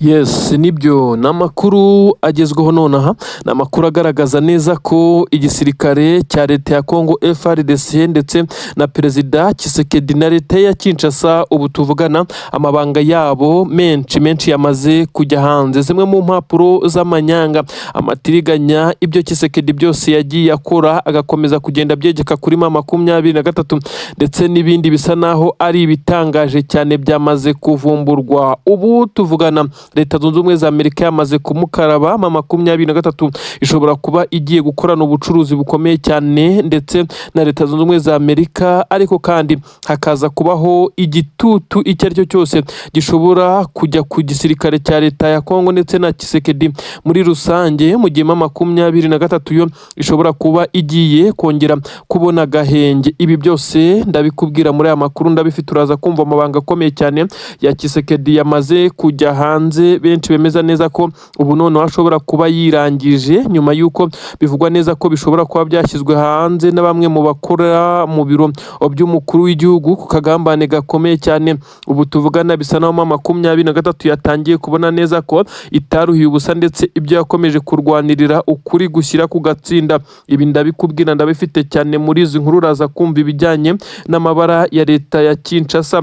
Yes, nibyo, ni amakuru agezweho nonaha. Ni amakuru agaragaza neza ko igisirikare cya leta ya Congo FARDC ndetse na Perezida Tshisekedi na leta ya Kinshasa, ubu tuvugana amabanga yabo menshi menshi yamaze kujya hanze. Zimwe mu mpapuro z'amanyanga, amatiriganya, ibyo Tshisekedi byose yagiye akora agakomeza kugenda abyegeka kuri M23 ndetse n'ibindi bisa naho ari ibitangaje cyane byamaze kuvumburwa. Ubu tuvugana Leta Zunze Ubumwe za Amerika yamaze kumukaraba. M23 ishobora kuba igiye gukorana ubucuruzi bukomeye cyane ndetse na Leta Zunze Ubumwe za Amerika, ariko kandi hakaza kubaho igitutu icyo ari cyo cyose gishobora kujya ku gisirikare cya leta ya Kongo ndetse na Tshisekedi muri rusange, mu gihe M23 yo ishobora kuba igiye kongera kubona agahenge. Ibi byose ndabikubwira muri aya makuru, ndabifite. Uraza kumva amabanga akomeye cyane ya Tshisekedi yamaze kujya hanze. Benshi bemeza neza ko ubu noneho ashobora kuba yirangije, nyuma y'uko bivugwa neza ko bishobora kuba byashyizwe hanze na bamwe mu bakora mu biro by'umukuru w'igihugu ku kagambane gakomeye cyane. Ubu tuvugana bisa naho M23 yatangiye kubona neza ko itaruhiye ubusa, ndetse ibyo yakomeje kurwanirira ukuri gushyira ku gatsinda. Ibi ndabikubwira, ndabifite cyane muri izi nkuru. Uraza kumva ibijyanye n'amabara ya leta ya Kinshasa.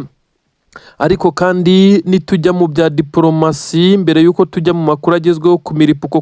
Ariko kandi nitujya mu bya diporomasi, mbere y'uko tujya mu makuru agezweho ku miripuko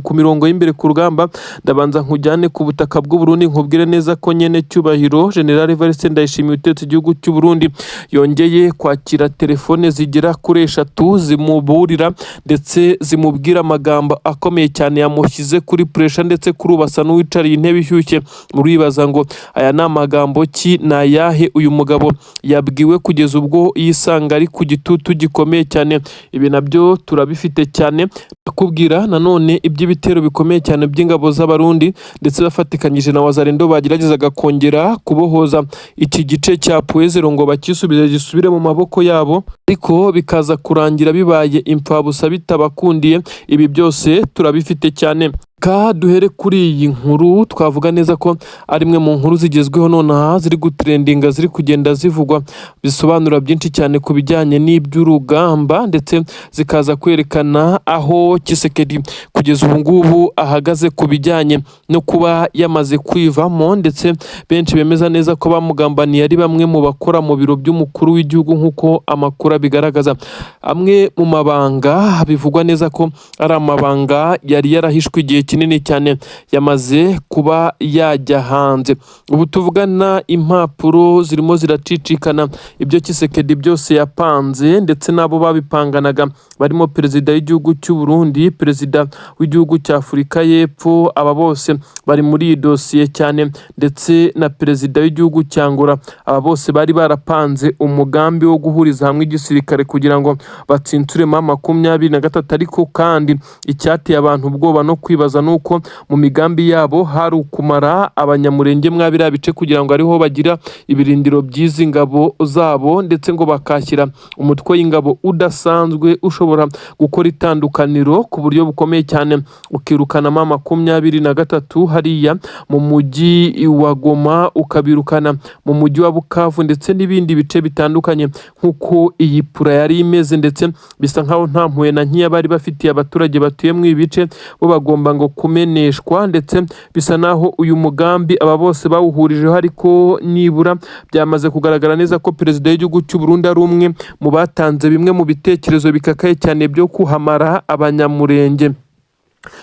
ku mirongo y'imbere ku rugamba, ndabanza nkujyane ku butaka bw'u Burundi, nkubwire neza ko nyene cyubahiro General Evariste Ndayishimiye utetse igihugu cy'u Burundi yongeye kwakira telefone zigera kuri eshatu zimuburira ndetse zimubwira amagambo akomeye cyane yamushyize kuri pressure, ndetse kuri ubu asa n'uwicariye intebe ishyushye. Muribaza ngo aya ni amagambo ki, ni ayahe uyu mugabo yabwiwe kugeza ubwo yisanga ari ku gitutu gikomeye cyane? Ibi nabyo turabifite cyane. Ndakubwira nanone iby'ibitero bikomeye cyane by'ingabo z'Abarundi ndetse bafatikanyije na Wazalendo bageragezaga kongera kubohoza iki gice cya Pwezero ngo bakisubize, gisubire mu maboko yabo, ariko bikaza kurangira bibaye impfabusa, bitabakundiye. Ibi byose turabifite cyane. Ka duhere kuri iyi nkuru twavuga neza ko ari imwe mu nkuru zigezweho nonaha, ziri gutrendinga, ziri kugenda zivugwa, bisobanura byinshi cyane ku bijyanye n'iby'urugamba, ndetse zikaza kwerekana aho Tshisekedi kugeza ubu ngubu ahagaze ku bijyanye no kuba yamaze kwivamo, ndetse benshi bemeza neza ko bamugambaniye ari bamwe mu bakora mu biro by'umukuru w'igihugu, nk'uko amakuru abigaragaza. Amwe mu mabanga bivugwa neza ko ari amabanga yari yarahishwe igihe kinini cyane yamaze kuba yajya hanze. Ubu tuvugana impapuro zirimo ziracicikana, ibyo Tshisekedi byose yapanze ndetse n'abo babipanganaga, barimo perezida w'igihugu cy'u Burundi, perezida w'igihugu cya Afurika y'Epfo, aba bose bari muri iyi dosiye cyane, ndetse na perezida w'igihugu cya Angola. Aba bose bari barapanze umugambi wo guhuriza hamwe igisirikare kugira ngo batsintsure M23. Ariko kandi icyateye abantu ubwoba no kwibaza ni uko mu migambi yabo hari ukumara Abanyamurenge mwa biriya bice kugira ngo ariho bagira ibirindiro by'izi ngabo zabo, ndetse ngo bakashyira umutwe w'ingabo udasanzwe ushobora gukora itandukaniro ku buryo bukomeye cyane, ukirukana M23 hariya mu mujyi wa Goma, ukabirukana mu mujyi wa Bukavu ndetse n'ibindi bice bitandukanye, nk'uko iyi plan yari imeze. Ndetse bisa nkaho nta mpuhwe na nkeya bari bafitiye abaturage batuye muri ibi bice, bo bagomba ngo kumeneshwa. Ndetse bisa naho uyu mugambi aba bose bawuhurijeho, ariko nibura byamaze kugaragara neza ko perezida w'igihugu cy'u Burundi ari umwe mu batanze bimwe mu bitekerezo bikakaye cyane byo kuhamara Abanyamurenge.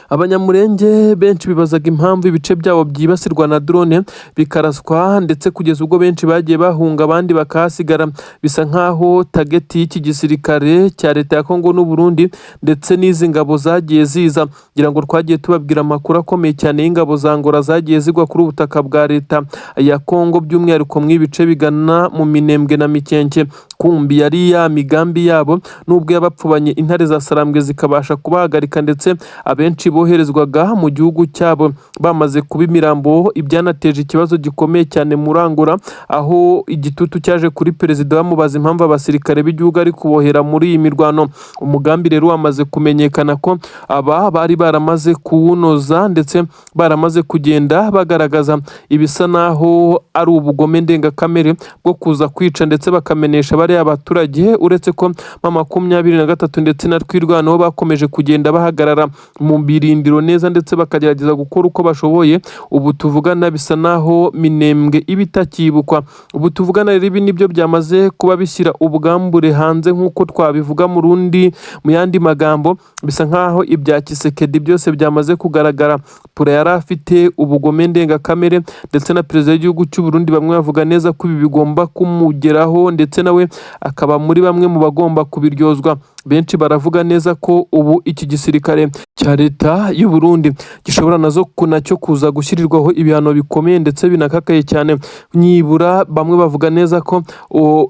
Abanyamurenge benshi bibazaga impamvu ibice byabo byibasirwa na drone bikaraswa, ndetse kugeza ubwo benshi bagiye bahunga, abandi bakahasigara. Bisa nkaho target y'iki gisirikare cya leta ya Kongo n'u Burundi ndetse n'izi ngabo zagiye ziza, ngira ngo twagiye tubabwira amakuru akomeye cyane y'ingabo za Angola zagiye zigwa kuri ubutaka bwa leta ya Kongo, by'umwihariko mu ibice bigana mu Minembwe na Mikenke. Kumbi yari ya migambi yabo, nubwo yabapfubanye, intare za Sarambwe zikabasha kubahagarika, ndetse abenshi Abenshi boherezwaga mu gihugu cyabo bamaze kuba imirambo, ibyanateje ikibazo gikomeye cyane muri Angola, aho igitutu cyaje kuri perezida bamubaza impamvu abasirikare b'igihugu ari kubohera muri iyi mirwano. Umugambi rero wamaze kumenyekana ko aba bari baramaze kuwunoza, ndetse baramaze kugenda bagaragaza ibisa naho ari ubugome ndengakamere bwo kuza kwica ndetse bakamenesha bariya baturage, uretse ko M23 ndetse na Twirwaneho bakomeje kugenda bahagarara mu birindiro neza ndetse bakagerageza gukora uko bashoboye. Ubu tuvugana bisa naho Minembwe iba itakibukwa. Ubu tuvugana rero ibi nibyo byamaze kuba bishyira ubwambure hanze, nk'uko twabivuga mu rundi mu yandi magambo, bisa nkaho ibya Tshisekedi byose byamaze kugaragara. Pura yari afite ubugome ndengakamere, ndetse na perezida w'igihugu cy'u Burundi bamwe bavuga neza ko ibi bigomba kumugeraho, ndetse nawe akaba muri bamwe mu bagomba kubiryozwa. Benshi baravuga neza ko ubu iki gisirikare cya leta y'u Burundi gishobora nazo nacyo kuza gushyirirwaho ibihano bikomeye ndetse binakakaye cyane. Nyibura bamwe bavuga neza ko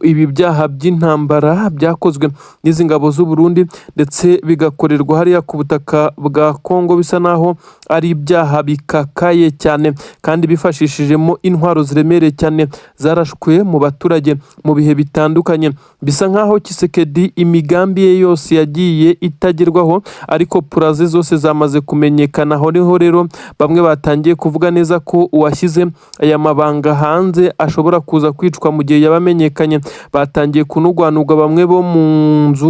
ibi byaha by'intambara byakozwe n'izi ngabo z'u Burundi ndetse bigakorerwa hariya ku butaka bwa Kongo bisa naho ari ibyaha bikakaye cyane, kandi bifashishijemo intwaro ziremereye cyane zarashwe mu baturage mu bihe bitandukanye. Bisa nkaho Tshisekedi imigambi ye yose yagiye itagerwaho, ariko puraze zose zamaze kumenyekana. Aho niho rero bamwe batangiye kuvuga neza ko uwashyize aya mabanga hanze ashobora kuza kwicwa mu gihe yaba amenyekanye. Batangiye kunugwanugwa bamwe bo mu nzu,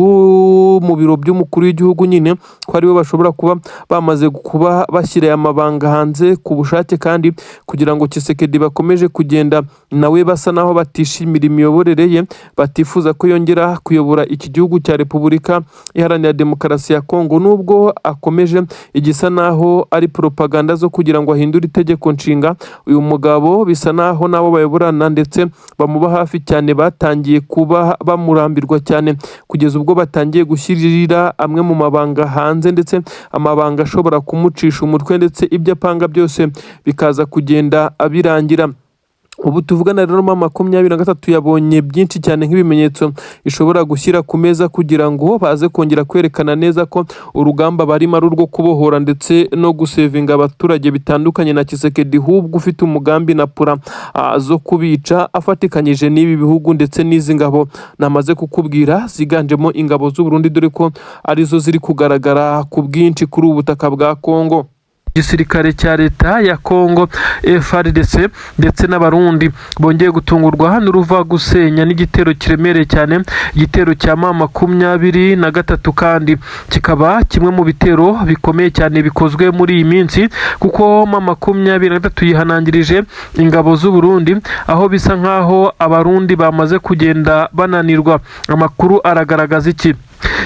mu biro by'umukuru w'igihugu nyine, ko aribo bashobora kuba bamaze kuba bashyira aya mabanga hanze ku bushake, kandi kugira ngo Tshisekedi bakomeje kugenda nawe basa naho batishimira imiyoborere ye, batifuza ko yongera kuyobora iki gihugu cya Repubulika Iharanira Demokarasi ya Kongo, nubwo akomeje igisa naho ari propaganda zo kugira ngo ahindure itegeko nshinga. Uyu mugabo bisa naho nabo bayoborana ndetse bamuba hafi cyane batangiye kuba bamurambirwa cyane, kugeza ubwo batangiye gushyirira amwe mu mabanga hanze, ndetse amabanga ashobora kumucisha umutwe, ndetse ibyo apanga byose bikaza kugenda abirangira. Ubu tuvugana rero M23 yabonye byinshi cyane nk'ibimenyetso ishobora gushyira ku meza kugira ngo baze kongera kwerekana neza ko urugamba barimo ari urwo kubohora ndetse no gusevinga abaturage, bitandukanye na Tshisekedi ahubwo ufite umugambi na pura zo kubica afatikanyije n'ibi bihugu ndetse n'izi ngabo namaze kukubwira ziganjemo ingabo z'u Burundi, dore ko arizo ziri kugaragara ku bwinshi kuri ubu butaka bwa Kongo. Igisirikare cya leta ya Kongo FARDC ndetse n'Abarundi bongeye gutungurwa n'uruva gusenya n'igitero kiremereye cyane, igitero cya M23, kandi kikaba kimwe mu bitero bikomeye cyane bikozwe muri iyi minsi, kuko M23 yihanangirije ingabo z'u Burundi, aho bisa nkaho Abarundi bamaze kugenda bananirwa. Amakuru aragaragaza iki?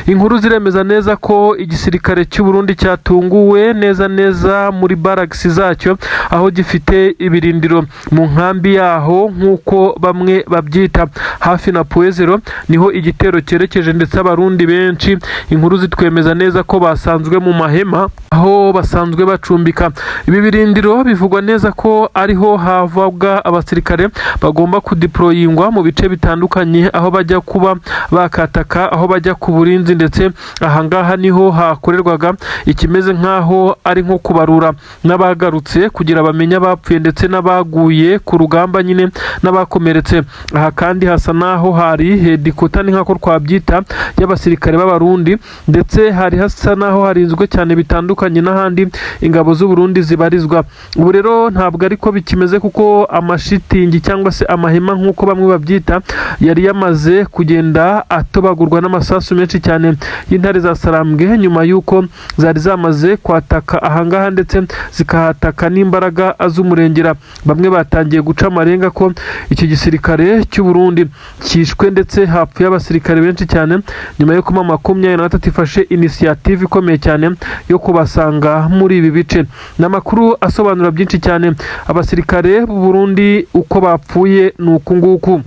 Inkuru ziremeza neza ko igisirikare cy'u Burundi cyatunguwe neza neza muri baragisi zacyo, aho gifite ibirindiro mu nkambi yaho nk'uko bamwe babyita, hafi na Point Zéro niho igitero cyerekeje, ndetse Abarundi benshi inkuru zitwemeza neza ko basanzwe mu mahema aho basanzwe bacumbika. Ibi birindiro bivugwa neza ko ariho havaga abasirikare bagomba kudeployingwa mu bice bitandukanye, aho bajya kuba bakataka, aho bajya ku burinzi, ndetse ahangaha niho hakorerwaga ikimeze nk'aho ari nko kubarura n'abagarutse kugira bamenye abapfuye ndetse n'abaguye ku rugamba nyine n'abakomeretse. Aha kandi hasa n'aho hari headquarter, ni nk'ako twabyita, y'abasirikare b'Abarundi, ndetse hari hasa n'aho harinzwe cyane bitandukanye n'ahandi ingabo z'u Burundi zibarizwa. Ubu rero ntabwo ariko bikimeze, kuko amashitingi cyangwa se amahema nk'uko bamwe babyita yari yamaze kugenda atobagurwa n'amasasu menshi cyane y'intare za Sarambwe, nyuma y'uko zari zamaze kwataka ahangaha ndetse zikahataka n'imbaraga z'umurengera. Bamwe batangiye guca amarenga ko iki gisirikare cy'u Burundi cyishwe ndetse hapfuye abasirikare benshi cyane, nyuma y'uko M23 ifashe initiative ikomeye cyane yo kubasanga muri ibi bice. Ni amakuru asobanura byinshi cyane. Abasirikare b'u Burundi uko bapfuye ni uku nguku.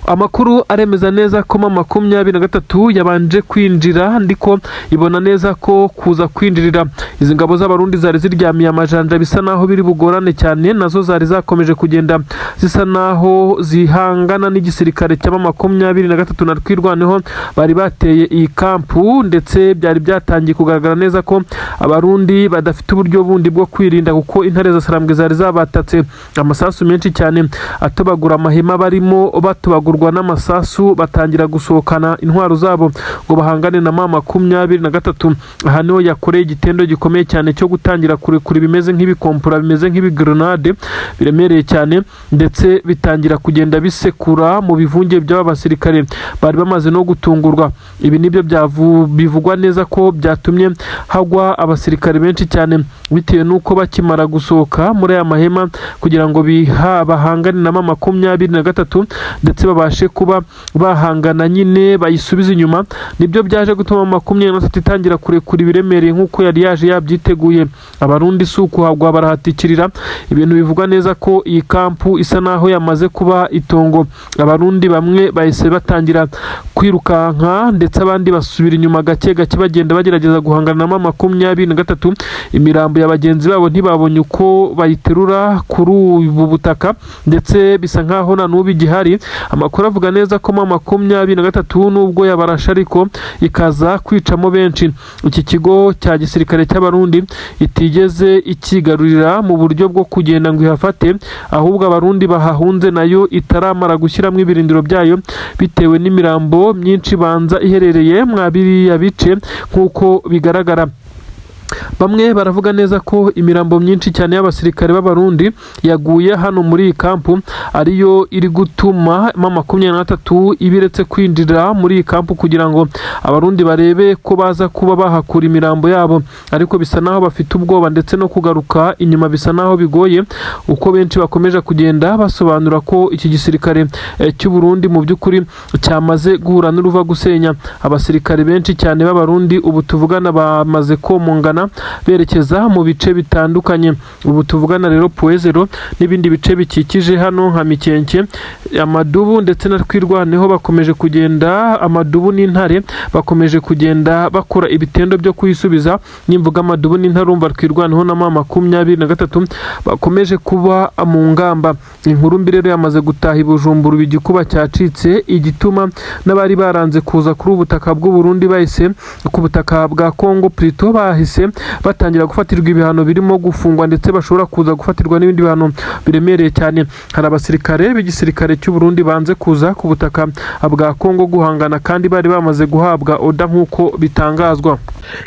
Amakuru aremeza neza ko M23 yabanje kwinjira, ndiko ibona neza ko kuza kwinjirira izi ngabo z'Abarundi zari ziryamiye amajanja bisa naho biri bugorane cyane. Nazo zari zakomeje kugenda zisa naho zihangana n'igisirikare cya M23 na Twirwaneho bari bateye iyi kampu, ndetse byari byatangiye kugaragara neza ko Abarundi badafite uburyo bundi bwo kwirinda, kuko intare za Sarambwe zari zabatatse amasasu menshi cyane atobagura amahema barimo, batobagurwa n'amasasu, batangira gusohokana intwaro zabo ngo bahangane na M23. Aha niho yakoreye igitendo gikomeye cyane cyo gutangira kurekura ibimeze nk'ibikompora, bimeze nk'ibigrenade biremereye cyane, ndetse bitangira kugenda bisekura mu bivunge by'aba basirikare bari bamaze no gutungurwa. Ibi nibyo bivugwa neza ko byatumye hagwa abasirikare benshi cyane, bitewe n'uko bakimara gusohoka muri aya mahema kugira ngo bahangane na M23 ndetse babashe kuba bahangana nyine bayisubize inyuma, nibyo byaje gutuma 23 itangira kurekura ibiremereye nk'uko yari yaje yabyiteguye. Abarundi si ukuhagwa, barahatikirira. Ibintu bivugwa neza ko iyi kampu isa naho yamaze kuba itongo. Abarundi bamwe bahise batangira kwirukanka, ndetse abandi basubira inyuma gake gake, bagenda bagerageza guhangana na M23. Imirambo ya bagenzi babo ntibabonye uko bayiterura kuri ubu butaka, ndetse bisa nkaho na n'ubu igihari. Amakuru avuga neza ko M23 nubwo yabarashe ariko ikaza kwicamo benshi, iki kigo cya gisirikare cy'Abarundi itigeze ikigarurira mu buryo bwo kugenda ngo ihafate, ahubwo Abarundi bahahunze nayo itaramara gushyiramo ibirindiro byayo, bitewe n'imirambo myinshi banza iherereye mwa biriya bice. Nk'uko bigaragara, bamwe baravuga neza ko imirambo myinshi cyane y'abasirikare b'Abarundi yaguye hano muri iyi kampu ariyo iri gutuma M23 ibiretse kwinjira muri iyi kampu kugira ngo Abarundi barebe ko baza kuba bahakura imirambo yabo, ariko bisa naho bafite ubwoba, ndetse no kugaruka inyuma bisa naho bigoye, uko benshi bakomeje kugenda basobanura ko iki gisirikare cy'u Burundi mu by'ukuri cyamaze guhura n'uruva gusenya. Abasirikare benshi cyane b'Abarundi ubu tuvugana bamaze komongana berekeza mu bice bitandukanye. Ubu tuvugana rero, Point Zéro n'ibindi bice bikikije hano nka Mikenke, Amadubu ndetse na Twirwaneho bakomeje kugenda, Amadubu n'Intare bakomeje kugenda bakora ibitendo byo kuyisubiza. Nimvuga Amadubu n'Intare, urumva Twirwaneho na M23 bakomeje kuba mu ngamba. Inkuru mbi rero yamaze gutaha i Bujumbura, ubu igikuba cyacitse, igituma n'abari baranze kuza kuri ubu butaka bw'u Burundi bahise, ku butaka bwa Congo plutôt, bahise batangira gufatirwa ibihano birimo gufungwa, ndetse bashobora kuza gufatirwa n'ibindi bihano biremereye cyane. Hari abasirikare b'igisirikare cy'u Burundi banze kuza ku butaka bwa Congo guhangana kandi bari bamaze guhabwa order, nk'uko bitangazwa.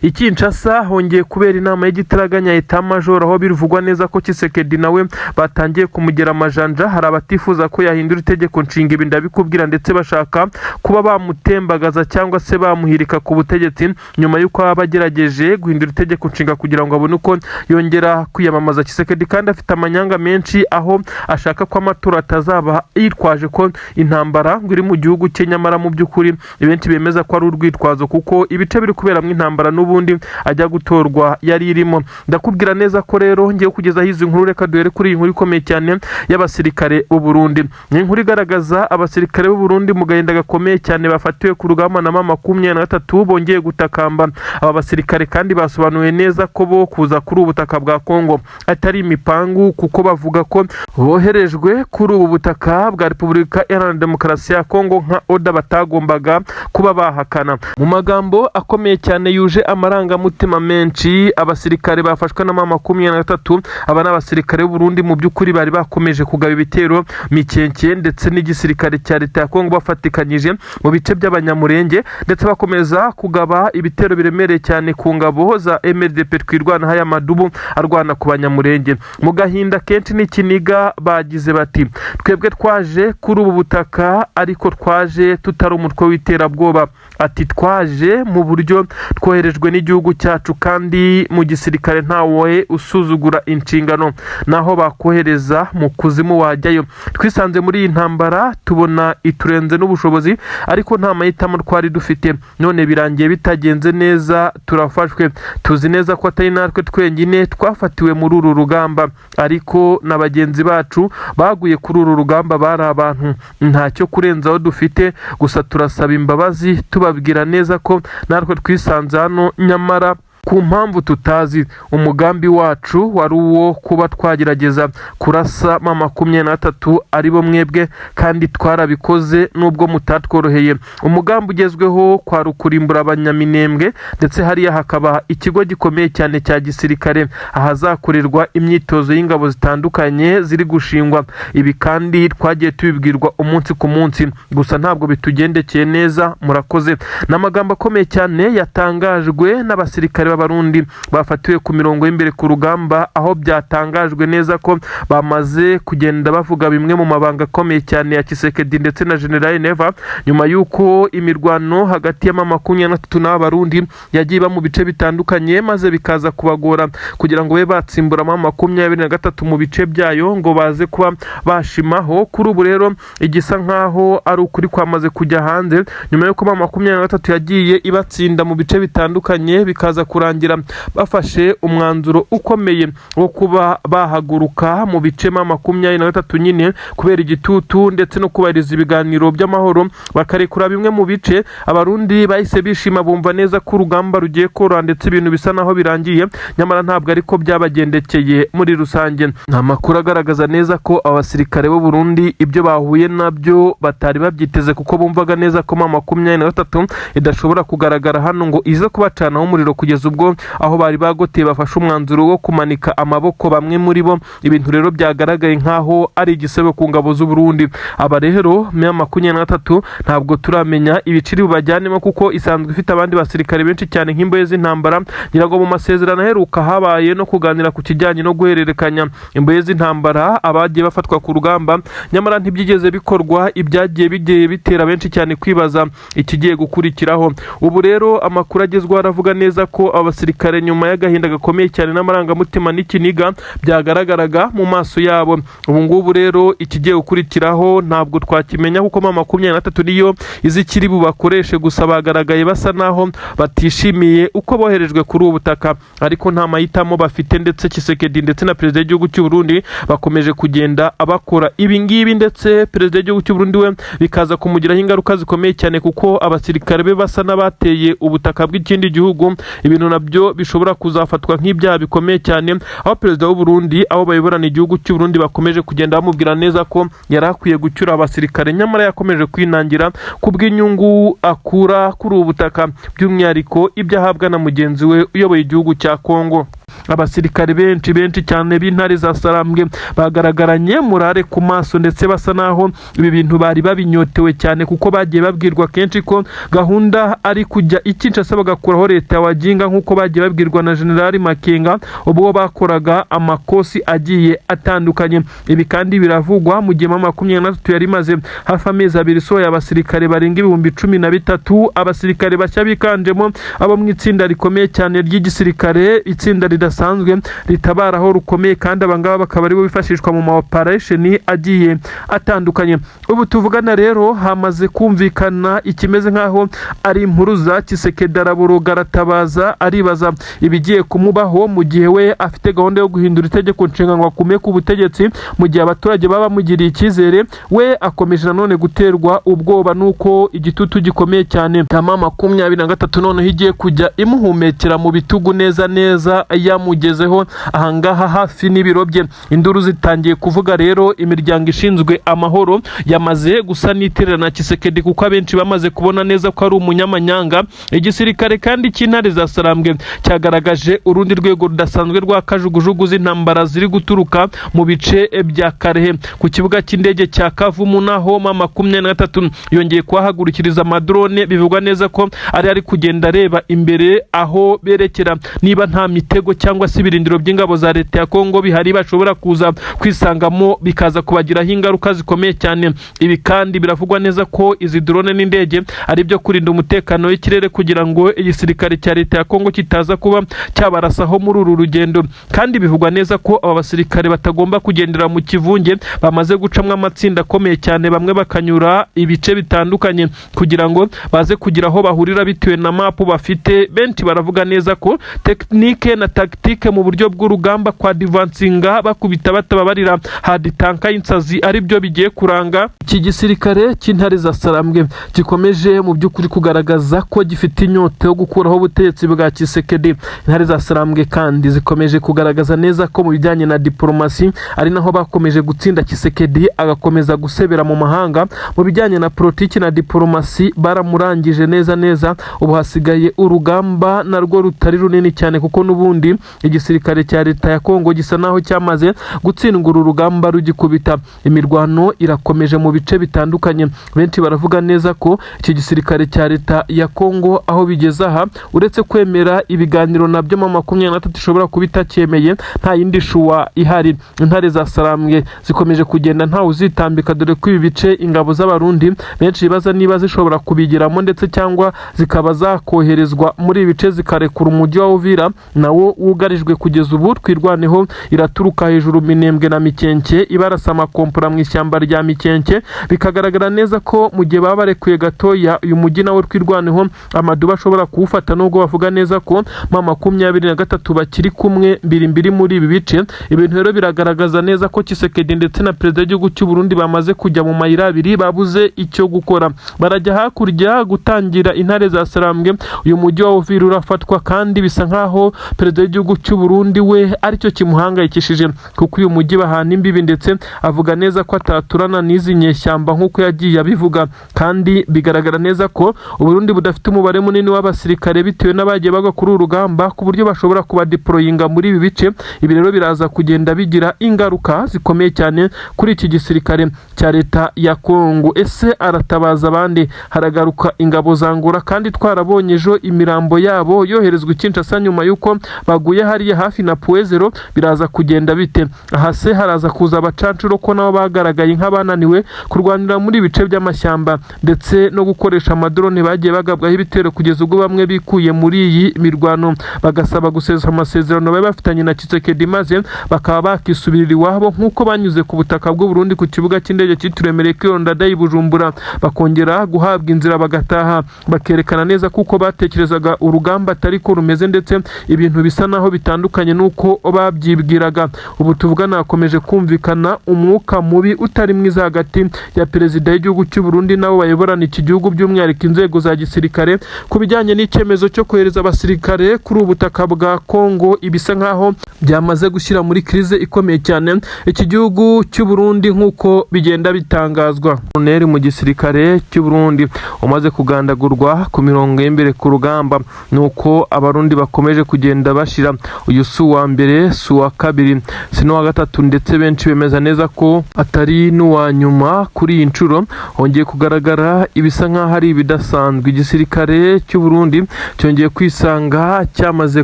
I Kinshasa hongeye kubera inama y'igitaraganya état-major, aho bivugwa neza ko Tshisekedi nawe batangiye kumugera amajanja. Hari abatifuza ko yahindura itegeko nshinga, ibi ndabikubwira, ndetse bashaka kuba bamutembagaza cyangwa se bamuhirika ku butegetsi nyuma y'uko aba agerageje guhindura itegeko nshinga kugira ngo abone uko yongera kwiyamamaza. Tshisekedi kandi afite amanyanga menshi, aho ashaka ko amatora atazaba, yitwaje ko intambara ngo iri mu gihugu cye, nyamara mu by'ukuri benshi bemeza ko ari urwitwazo, kuko ibice biri kuberamo intambara n'ubundi ajya gutorwa yari irimo. Ndakubwira neza ko rero ngiye kugezaho izi nkuru. Reka duhere kuri iyi nkuru ikomeye cyane y'abasirikare b'u Burundi. Ni inkuru igaragaza abasirikare b'u Burundi mu gahinda gakomeye cyane bafatiwe ku rugamba na M23 bongeye gutakamba. Aba basirikare kandi basobanuye neza ko bo kuza kuri ubu butaka bwa Kongo atari imipangu, kuko bavuga ko boherejwe kuri ubu butaka bwa Repubulika Iharanira Demokarasi ya Kongo nka order batagombaga kuba bahakana. Mu magambo akomeye cyane yuje amarangamutima menshi, abasirikare bafashwe na M23, aba ni abasirikare b'u Burundi mu by'ukuri bari bakomeje kugaba ibitero Mikenke ndetse n'igisirikare cya leta ya Kongo bafatikanyije mu bice by'Abanyamurenge, ndetse bakomeza kugaba ibitero biremereye cyane ku ngabo za MRDP Twirwanaho, aya madubu arwana ku Banyamurenge. Mu gahinda kenshi n'ikiniga bagize bati: "Twebwe twaje kuri ubu butaka, ariko twaje tutari umutwe w'iterabwoba." Ati: "Twaje mu buryo twoherejwe n'igihugu cyacu, kandi mu gisirikare ntawe usuzugura inshingano, naho bakohereza mu kuzimu wajyayo. Twisanze muri iyi ntambara, tubona iturenze n'ubushobozi, ariko nta mahitamo twari dufite. None birangiye bitagenze neza, turafashwe. Tuzi neza ko atari natwe twenyine twafatiwe muri uru rugamba, ariko na bagenzi bacu baguye kuri uru rugamba bari abantu. Ntacyo kurenzaho dufite, gusa turasaba imbabazi, tubabwira neza ko natwe twisanze hano nyamara ku mpamvu tutazi. Umugambi wacu wari uwo kuba twagerageza kurasa M23, aribo mwebwe, kandi twarabikoze nubwo mutatworoheye. Umugambi ugezweho kwari ukurimbura Abanyaminembwe, ndetse hariya hakaba ikigo gikomeye cyane cya gisirikare, ahazakorerwa imyitozo y'ingabo zitandukanye ziri gushingwa. Ibi kandi twagiye tubibwirwa umunsi ku munsi, gusa ntabwo bitugendekeye neza. Murakoze." Ni amagambo akomeye cyane yatangajwe n'abasirikare b'Abarundi bafatiwe ku mirongo y'imbere ku rugamba, aho byatangajwe neza ko bamaze kugenda bavuga bimwe mu mabanga akomeye cyane ya Tshisekedi ndetse na General Neva, nyuma y'uko imirwano hagati ya M23 n'Abarundi yagiye iba mu bice bitandukanye, maze bikaza kubagora kugira ngo babe batsimbura M23 mu bice byayo ngo baze kuba bashimaho. Kuri ubu rero igisa nkaho ari ukuri kwamaze kujya hanze, nyuma y'uko M23 yagiye ibatsinda mu bice bitandukanye, bikaza kurangira bafashe umwanzuro ukomeye wo kuba bahaguruka mu bice M23 nyine, kubera igitutu ndetse no kubahiriza ibiganiro by'amahoro, bakarekura bimwe mu bice. Abarundi bahise bishima, bumva neza ko urugamba rugiye koroha, ndetse ibintu bisa naho birangiye, nyamara ntabwo ariko byabagendekeye muri rusange. Nta makuru agaragaza neza ko abasirikare b'u Burundi ibyo bahuye nabyo batari babyiteze, kuko bumvaga neza ko M23 idashobora kugaragara hano ngo ize kubacanaho umuriro, kugeza ubwo aho bari bagoteye bafashe umwanzuro wo kumanika amaboko bamwe muri bo. Ibintu rero byagaragaye nk'aho ari igisebo ku ngabo z'u Burundi. Aba rero M23 ntabwo turamenya ibiciri bubajyanemo, kuko isanzwe ifite abandi basirikare benshi cyane nk'imbohe z'intambara. Ngira ngo mu masezerano aheruka habaye no kuganira ku kijyanye no guhererekanya imbohe z'intambara, abagiye bafatwa ku rugamba, nyamara ntibyigeze bikorwa, ibyagiye bigiye bitera benshi cyane kwibaza ikigiye gukurikiraho. Ubu rero amakuru agezweho aravuga neza ko abasirikare, nyuma y'agahinda gakomeye cyane n'amarangamutima n'ikiniga byagaragaraga mu maso yabo, ubu ngubu rero ikigiye gukurikiraho ntabwo twakimenya, kuko M23 niyo izi ikiri bubakoreshe. Gusa bagaragaye basa naho batishimiye uko boherejwe kuri ubu butaka, ariko nta mahitamo bafite. Ndetse Tshisekedi ndetse na perezida w'igihugu cy'u Burundi bakomeje kugenda abakora ibi ngibi, ndetse perezida w'igihugu cy'u Burundi we bikaza kumugiraho ingaruka zikomeye cyane, kuko abasirikare be basa n'abateye ubutaka bw'ikindi gihugu, ibintu nabyo bishobora kuzafatwa nk'ibyaha bikomeye cyane, aho perezida w'u Burundi, abo bayoborana igihugu cy'u Burundi, bakomeje kugenda bamubwira neza ko yari akwiye gucyura abasirikare, nyamara yakomeje kwinangira kubw'inyungu akura kuri ubu butaka, by'umwihariko ibyo ahabwa na mugenzi we uyoboye igihugu cya Kongo. Abasirikare benshi benshi cyane b'intare za Sarambwe bagaragaranye murare ku maso, ndetse basa naho ibi bintu bari babinyotewe cyane, kuko bagiye babwirwa kenshi ko gahunda ari kujya i Kinshasa bagakuraho leta ya Waginga, nk'uko bagiye babwirwa na General Makenga ubwo bakoraga amakosi agiye atandukanye. Ibi kandi biravugwa mu gihe M23 yari imaze hafi amezi 2 isohoye abasirikare barenga 13,000, abasirikare bashya biganjemo abo mu itsinda rikomeye cyane ry'igisirikare, itsinda ridasanzwe ritabara aho rukomeye, kandi abangaba bakaba aribo bifashishwa mu ma operation agiye atandukanye. Ubu tuvugana rero hamaze kumvikana ikimeze nk'aho ari impuruza. Tshisekedi araboroga, aratabaza, aribaza ibigiye kumubaho mu gihe we afite gahunda yo guhindura itegeko nshinga ngo akume ku butegetsi, mu gihe abaturage baba bamugiriye icyizere. We akomeje nanone guterwa ubwoba n'uko igitutu gikomeye cyane cya M23 noneho igiye kujya imuhumekera mu bitugu neza neza, yamugezeho ahangaha hafi n'ibiro bye. Induru zitangiye kuvuga rero, imiryango ishinzwe amahoro yamaze gusa n'iterana Tshisekedi, kuko abenshi bamaze kubona neza ko ari umunyamanyanga. Igisirikare kandi cy'intare za Sarambwe cyagaragaje urundi rwego rudasanzwe rwa kajugujugu z'intambara ziri guturuka mu bice bya Karehe. Ku kibuga cy'indege cya Kavumu naho M23 yongeye kuhahagurukiriza amadrone, bivugwa neza ko ari kugenda areba imbere aho berekera niba nta mitego cyangwa cyangwa se ibirindiro by'ingabo za leta ya Kongo bihari bashobora kuza kwisangamo, bikaza kubagiraho ingaruka zikomeye cyane. Ibi kandi biravugwa neza ko izi drone n'indege ari ibyo kurinda umutekano w'ikirere, kugira ngo igisirikare cya leta ya Kongo kitaza kuba cyabarasaho muri uru rugendo. Kandi bivugwa neza ko aba basirikare batagomba kugendera mu kivunge, bamaze gucamo amatsinda akomeye cyane, bamwe bakanyura ibice bitandukanye kugira ngo baze kugira aho bahurira bitewe na mapu bafite. Benshi baravuga neza ko technique na tactique mu buryo bw'urugamba, kwa advancinga bakubita batababarira, hadi tanka y'insazi, ari byo bigiye kuranga iki gisirikare cy'Intare za Sarambwe, gikomeje mu by'ukuri kugaragaza ko gifite inyota yo gukuraho ubutegetsi bwa Tshisekedi. Intare za Sarambwe kandi zikomeje kugaragaza neza ko mu bijyanye na diporomasi ari naho bakomeje gutsinda Tshisekedi, agakomeza gusebera mu mahanga. Mu bijyanye na politiki na diporomasi baramurangije neza neza. Ubu hasigaye urugamba narwo rutari runini cyane, kuko n'ubundi igisirikare cya leta ya Kongo gisa naho cyamaze gutsindwa uru rugamba rugikubita. Imirwano irakomeje mu bice bitandukanye. Benshi baravuga neza ko iki gisirikare cya leta ya Kongo, aho bigeze aha, uretse kwemera ibiganiro nabyo M23 ishobora kuba itacyemeye, nta yindi choix ihari. Intare za Sarambwe zikomeje kugenda ntawe uzitambika, dore ko ibi bice ingabo z'Abarundi benshi bibaza niba zishobora kubigiramo, ndetse cyangwa zikaba zakoherezwa muri ibi bice zikarekura umujyi wa Uvira nawo wugarijwe kugeza ubu. Twirwaneho iraturuka hejuru Minembwe na Mikenke, ibarasa amakompora mu ishyamba rya Mikenke. Bikagaragara neza ko mu gihe baba barekuye gatoya uyu mujyi nawe, Twirwaneho amaduba ashobora kuwufata, nubwo bavuga neza ko M23 bakiri kumwe mbiri mbiri muri ibi bice. Ibintu rero biragaragaza neza ko Tshisekedi ndetse na perezida w'igihugu cy'u Burundi bamaze kujya mu mayira abiri, babuze icyo gukora. Barajya hakurya gutangira Intare za Sarambwe, uyu mujyi wa Uvira urafatwa, kandi bisa nkaho perezida w'igihugu cy'u Burundi we aricyo kimuhangayikishije, kuko uyu mujyi bahana imbibi, ndetse avuga neza ko ataturana n'izi nyeshyamba nk'uko yagiye abivuga. Kandi bigaragara neza ko Uburundi budafite umubare munini w'abasirikare bitewe n'abagiye bagwa kuri uru rugamba, ku buryo bashobora kubadeployinga muri ibi bice. Ibi rero biraza kugenda bigira ingaruka zikomeye cyane kuri iki gisirikare cya leta ya Kongo. Ese aratabaza abandi? Haragaruka ingabo za Angola, kandi twarabonye ejo imirambo yabo yoherezwa i Kinshasa nyuma y'uko baguye hariya hafi na Point Zéro. Biraza kugenda bite aha? Se haraza kuza abacancuro, ko nabo bagaragaye nk'abananiwe kurwanira muri ibice by'amashyamba ndetse no gukoresha amadrone, bagiye bagabwaho ibitero kugeza ubwo bamwe bikuye muri iyi mirwano, bagasaba gusesa amasezerano bari bafitanye na Tshisekedi, maze bakaba bakisubirira iwabo nk'uko banyuze ku butaka bw'u Burundi ku kibuga cy'indege cyitiriwe Melchior Ndadaye i Bujumbura, bakongera guhabwa inzira bagataha, bakerekana neza kuko batekerezaga urugamba atari ko rumeze, ndetse ibintu bisa naho bitandukanye n'uko babyibwiraga. Ubu tuvugana hakomeje kumvikana umwuka mubi utari mwiza hagati ya perezida w'igihugu cy'u Burundi nabo bayoborana iki gihugu, by'umwihariko inzego za gisirikare, ku bijyanye n'icyemezo cyo kohereza abasirikare kuri ubu butaka bwa Kongo, ibisa nkaho byamaze gushyira muri crise ikomeye cyane iki gihugu cy'u Burundi, nk'uko bigenda bitangazwa. Colonel mu gisirikare cy'u Burundi umaze kugandagurwa ku mirongo y'imbere ku rugamba, nuko Abarundi bakomeje kugenda bashira. Uyu si uwa mbere, si uwa kabiri, si n'uwa gatatu, ndetse benshi bemeza neza ko atari n'uwa nyuma. Kuri iyi nshuro hongeye kugaragara ibisa nk'aho ari ibidasanzwe. Igisirikare cy'u Burundi cyongeye kwisanga cyamaze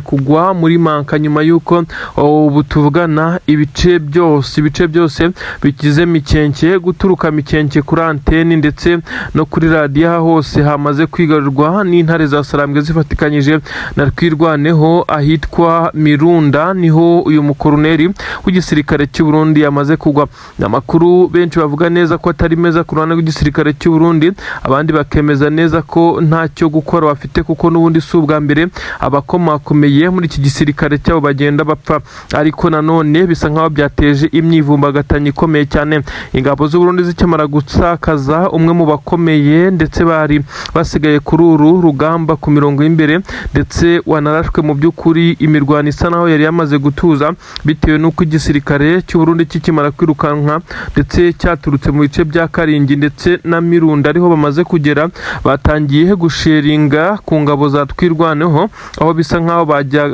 kugwa muri manka, nyuma y'uko ubu tuvugana ibice byose bigize Mikenke, guturuka Mikenke kuri anteni ndetse no kuri radiyo, aha hose hamaze kwigarurwa n'Intare za Sarambwe zifatikanyije na Twirwaneho. Ahitwa Mirunda niho uyu mukoroneri w'igisirikare cy'u Burundi yamaze kugwa. Amakuru benshi bavuga neza ko atari meza ku ruhande rw'igisirikare cy'u Burundi, abandi bakemeza neza ko ntacyo gukora bafite, kuko n'ubundi si ubwa mbere abakomakomeye muri iki gisirikare cyabo bagenda bapfa. Ariko nanone bisa nkaho byateje imyivumbagatanyo ikomeye cyane. Ingabo z'u Burundi zikimara gutakaza umwe mu bakomeye ndetse bari basigaye kuri uru rugamba ku mirongo y'imbere, ndetse wanarashwe, mu by'ukuri imirwano isa naho yari yamaze gutuza, bitewe n'uko igisirikare cy'u Burundi kikimara kwirukanka ndetse cyaturutse mu bice bya Karingi ndetse na Mirunda, ariho bamaze kugera, batangiye gusheringa ku ngabo za Twirwaneho, aho bisa nkaho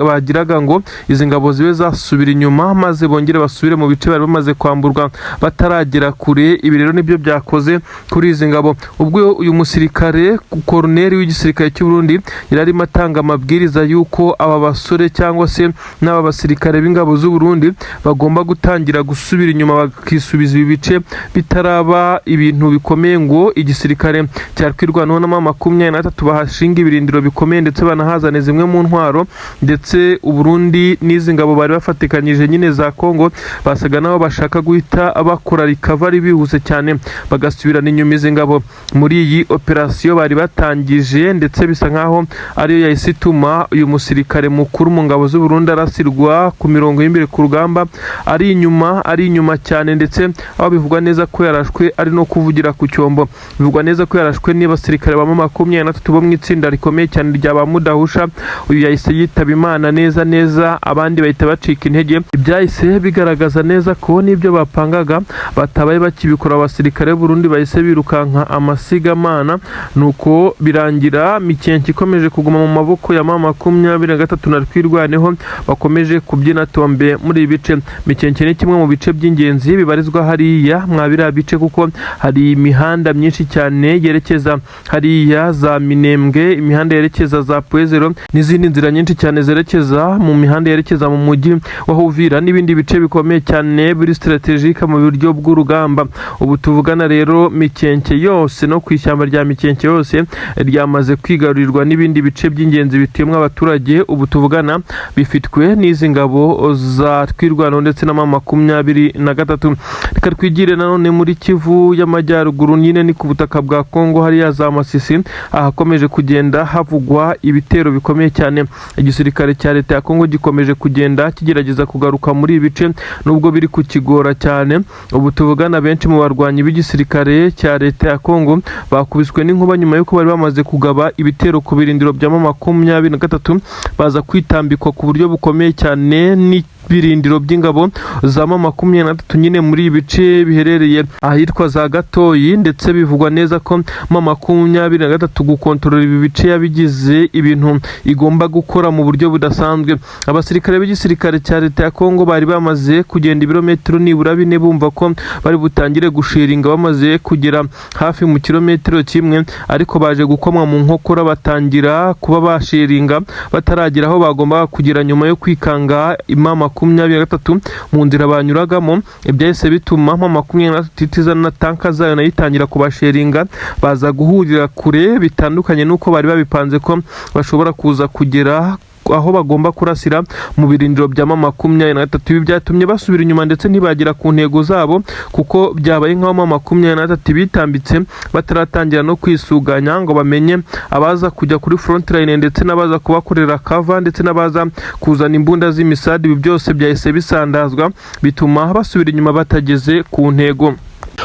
bagiraga ngo izi ngabo zibe zasubira inyuma, maze bongere basubire mu bice bari bamaze kwamburwa bataragera kure. Ibi rero nibyo byakoze kuri izi ngabo ubwo uyu musirikare koroneri w'igisirikare cy'u Burundi yari arimo atanga amabwiriza y'uko aba basore cyangwa se cyangwa se n'aba basirikare b'ingabo z'u Burundi bagomba gutangira gusubira inyuma, bakisubiza ibi bice bitaraba ibintu bikomeye, ngo igisirikare cya Twirwaneho na M23 bahashinga ibirindiro bikomeye, ndetse banahazane zimwe mu ntwaro. Ndetse Uburundi n'izi ngabo bari bafatikanyije nyine za Kongo basaga nabo bashaka guhita bakora recovery bihuse cyane, bagasubirana inyuma izi ngabo muri iyi operasiyo bari batangije. Ndetse bisa nkaho ariyo yahise ituma uyu musirikare mukuru mu ngabo z'u Burundi arasirwa ku mirongo y'imbere ku rugamba, ari inyuma cyane. Ndetse aho bivugwa neza ko yarashwe ari no kuvugira ku cyombo. Bivugwa neza ko yarashwe n'abasirikare ba 23 bo mu itsinda rikomeye cyane rya ba Mudahusha. Uyu yahise yitaba Imana neza neza, abandi bahita bacika intege. Ibyahise bigaragaza neza ko n'ibyo bapangaga batabaye bakibikora. Abasirikare b'u Burundi bahise birukanka amasigamana, nuko birangira Mikenke ikomeje kuguma mu maboko ya M23 na Twirwaneho, bakomeje kubyina tombe muri ibi bice. Mikenke ni kimwe mu bice by'ingenzi bibarizwa hariya mwa biriya bice, kuko hari imihanda myinshi cyane yerekeza hariya za Minembwe, imihanda yerekeza za Pwezero n'izindi nzira nyinshi cyane zerekeza mu mihanda yerekeza mu mujyi wa Uvira n'ibindi bice bikomeye cyane biri stratégique mu buryo bw'urugamba. Ubu tuvugana rero, Mikenke yose no ku ishyamba rya Mikenke yose ryamaze kwigarurirwa, n'ibindi bice by'ingenzi bituyemo abaturage ubu tuvugana bifitwe n'izi ngabo za Twirwaneho ndetse na M23. Reka twigire nanone muri Kivu y'Amajyaruguru, nyine ni ku butaka bwa Kongo, hariya za Masisi, ahakomeje kugenda havugwa ibitero bikomeye cyane. Igisirikare cya leta ya Kongo gikomeje kugenda kigerageza kugaruka muri ibi bice, nubwo biri kukigora cyane. Ubu tuvugana, benshi mu barwanyi b'igisirikare cya leta ya Kongo bakubiswe n'inkuba nyuma y'uko bari bamaze kugaba ibitero ku birindiro bya M23, baza kwitambikwa ku buryo bukomeye cyane n'ibirindiro by'ingabo za M23 nyine muri ibi bice biherereye ahitwa za Gatoyi. Ndetse bivugwa neza ko M23 gukontorora ibi bice yabigize ibintu igomba gukora mu buryo budasanzwe. Abasirikare b'igisirikare cya leta ya Kongo bari bamaze kugenda ibirometero nibura 4, bumva ko bari butangire gushiringa bamaze kugera hafi mu kilometero 1, ariko baje gukomwa mu nkokora, batangira kuba bashiringa bataragera aho bagombaga kugera, nyuma yo kwikanga M23 mu nzira banyuragamo. Ibyahise bituma M23 itiza na tanka zayo, nayo itangira kubasheringa, baza guhurira kure bitandukanye n'uko bari babipanze ko bashobora kuza kugera aho bagomba kurasira mu birindiro bya M23. Ibi byatumye basubira inyuma, ndetse ntibagera ku ntego zabo, kuko byabaye nk'aho M23 bitambitse bataratangira no kwisuganya ngo bamenye abaza kujya kuri front line, ndetse n'abaza kubakorera cover, ndetse n'abaza kuzana imbunda z'imisadi. Ibi byose byahise bisandazwa, bituma basubira inyuma batageze ku ntego.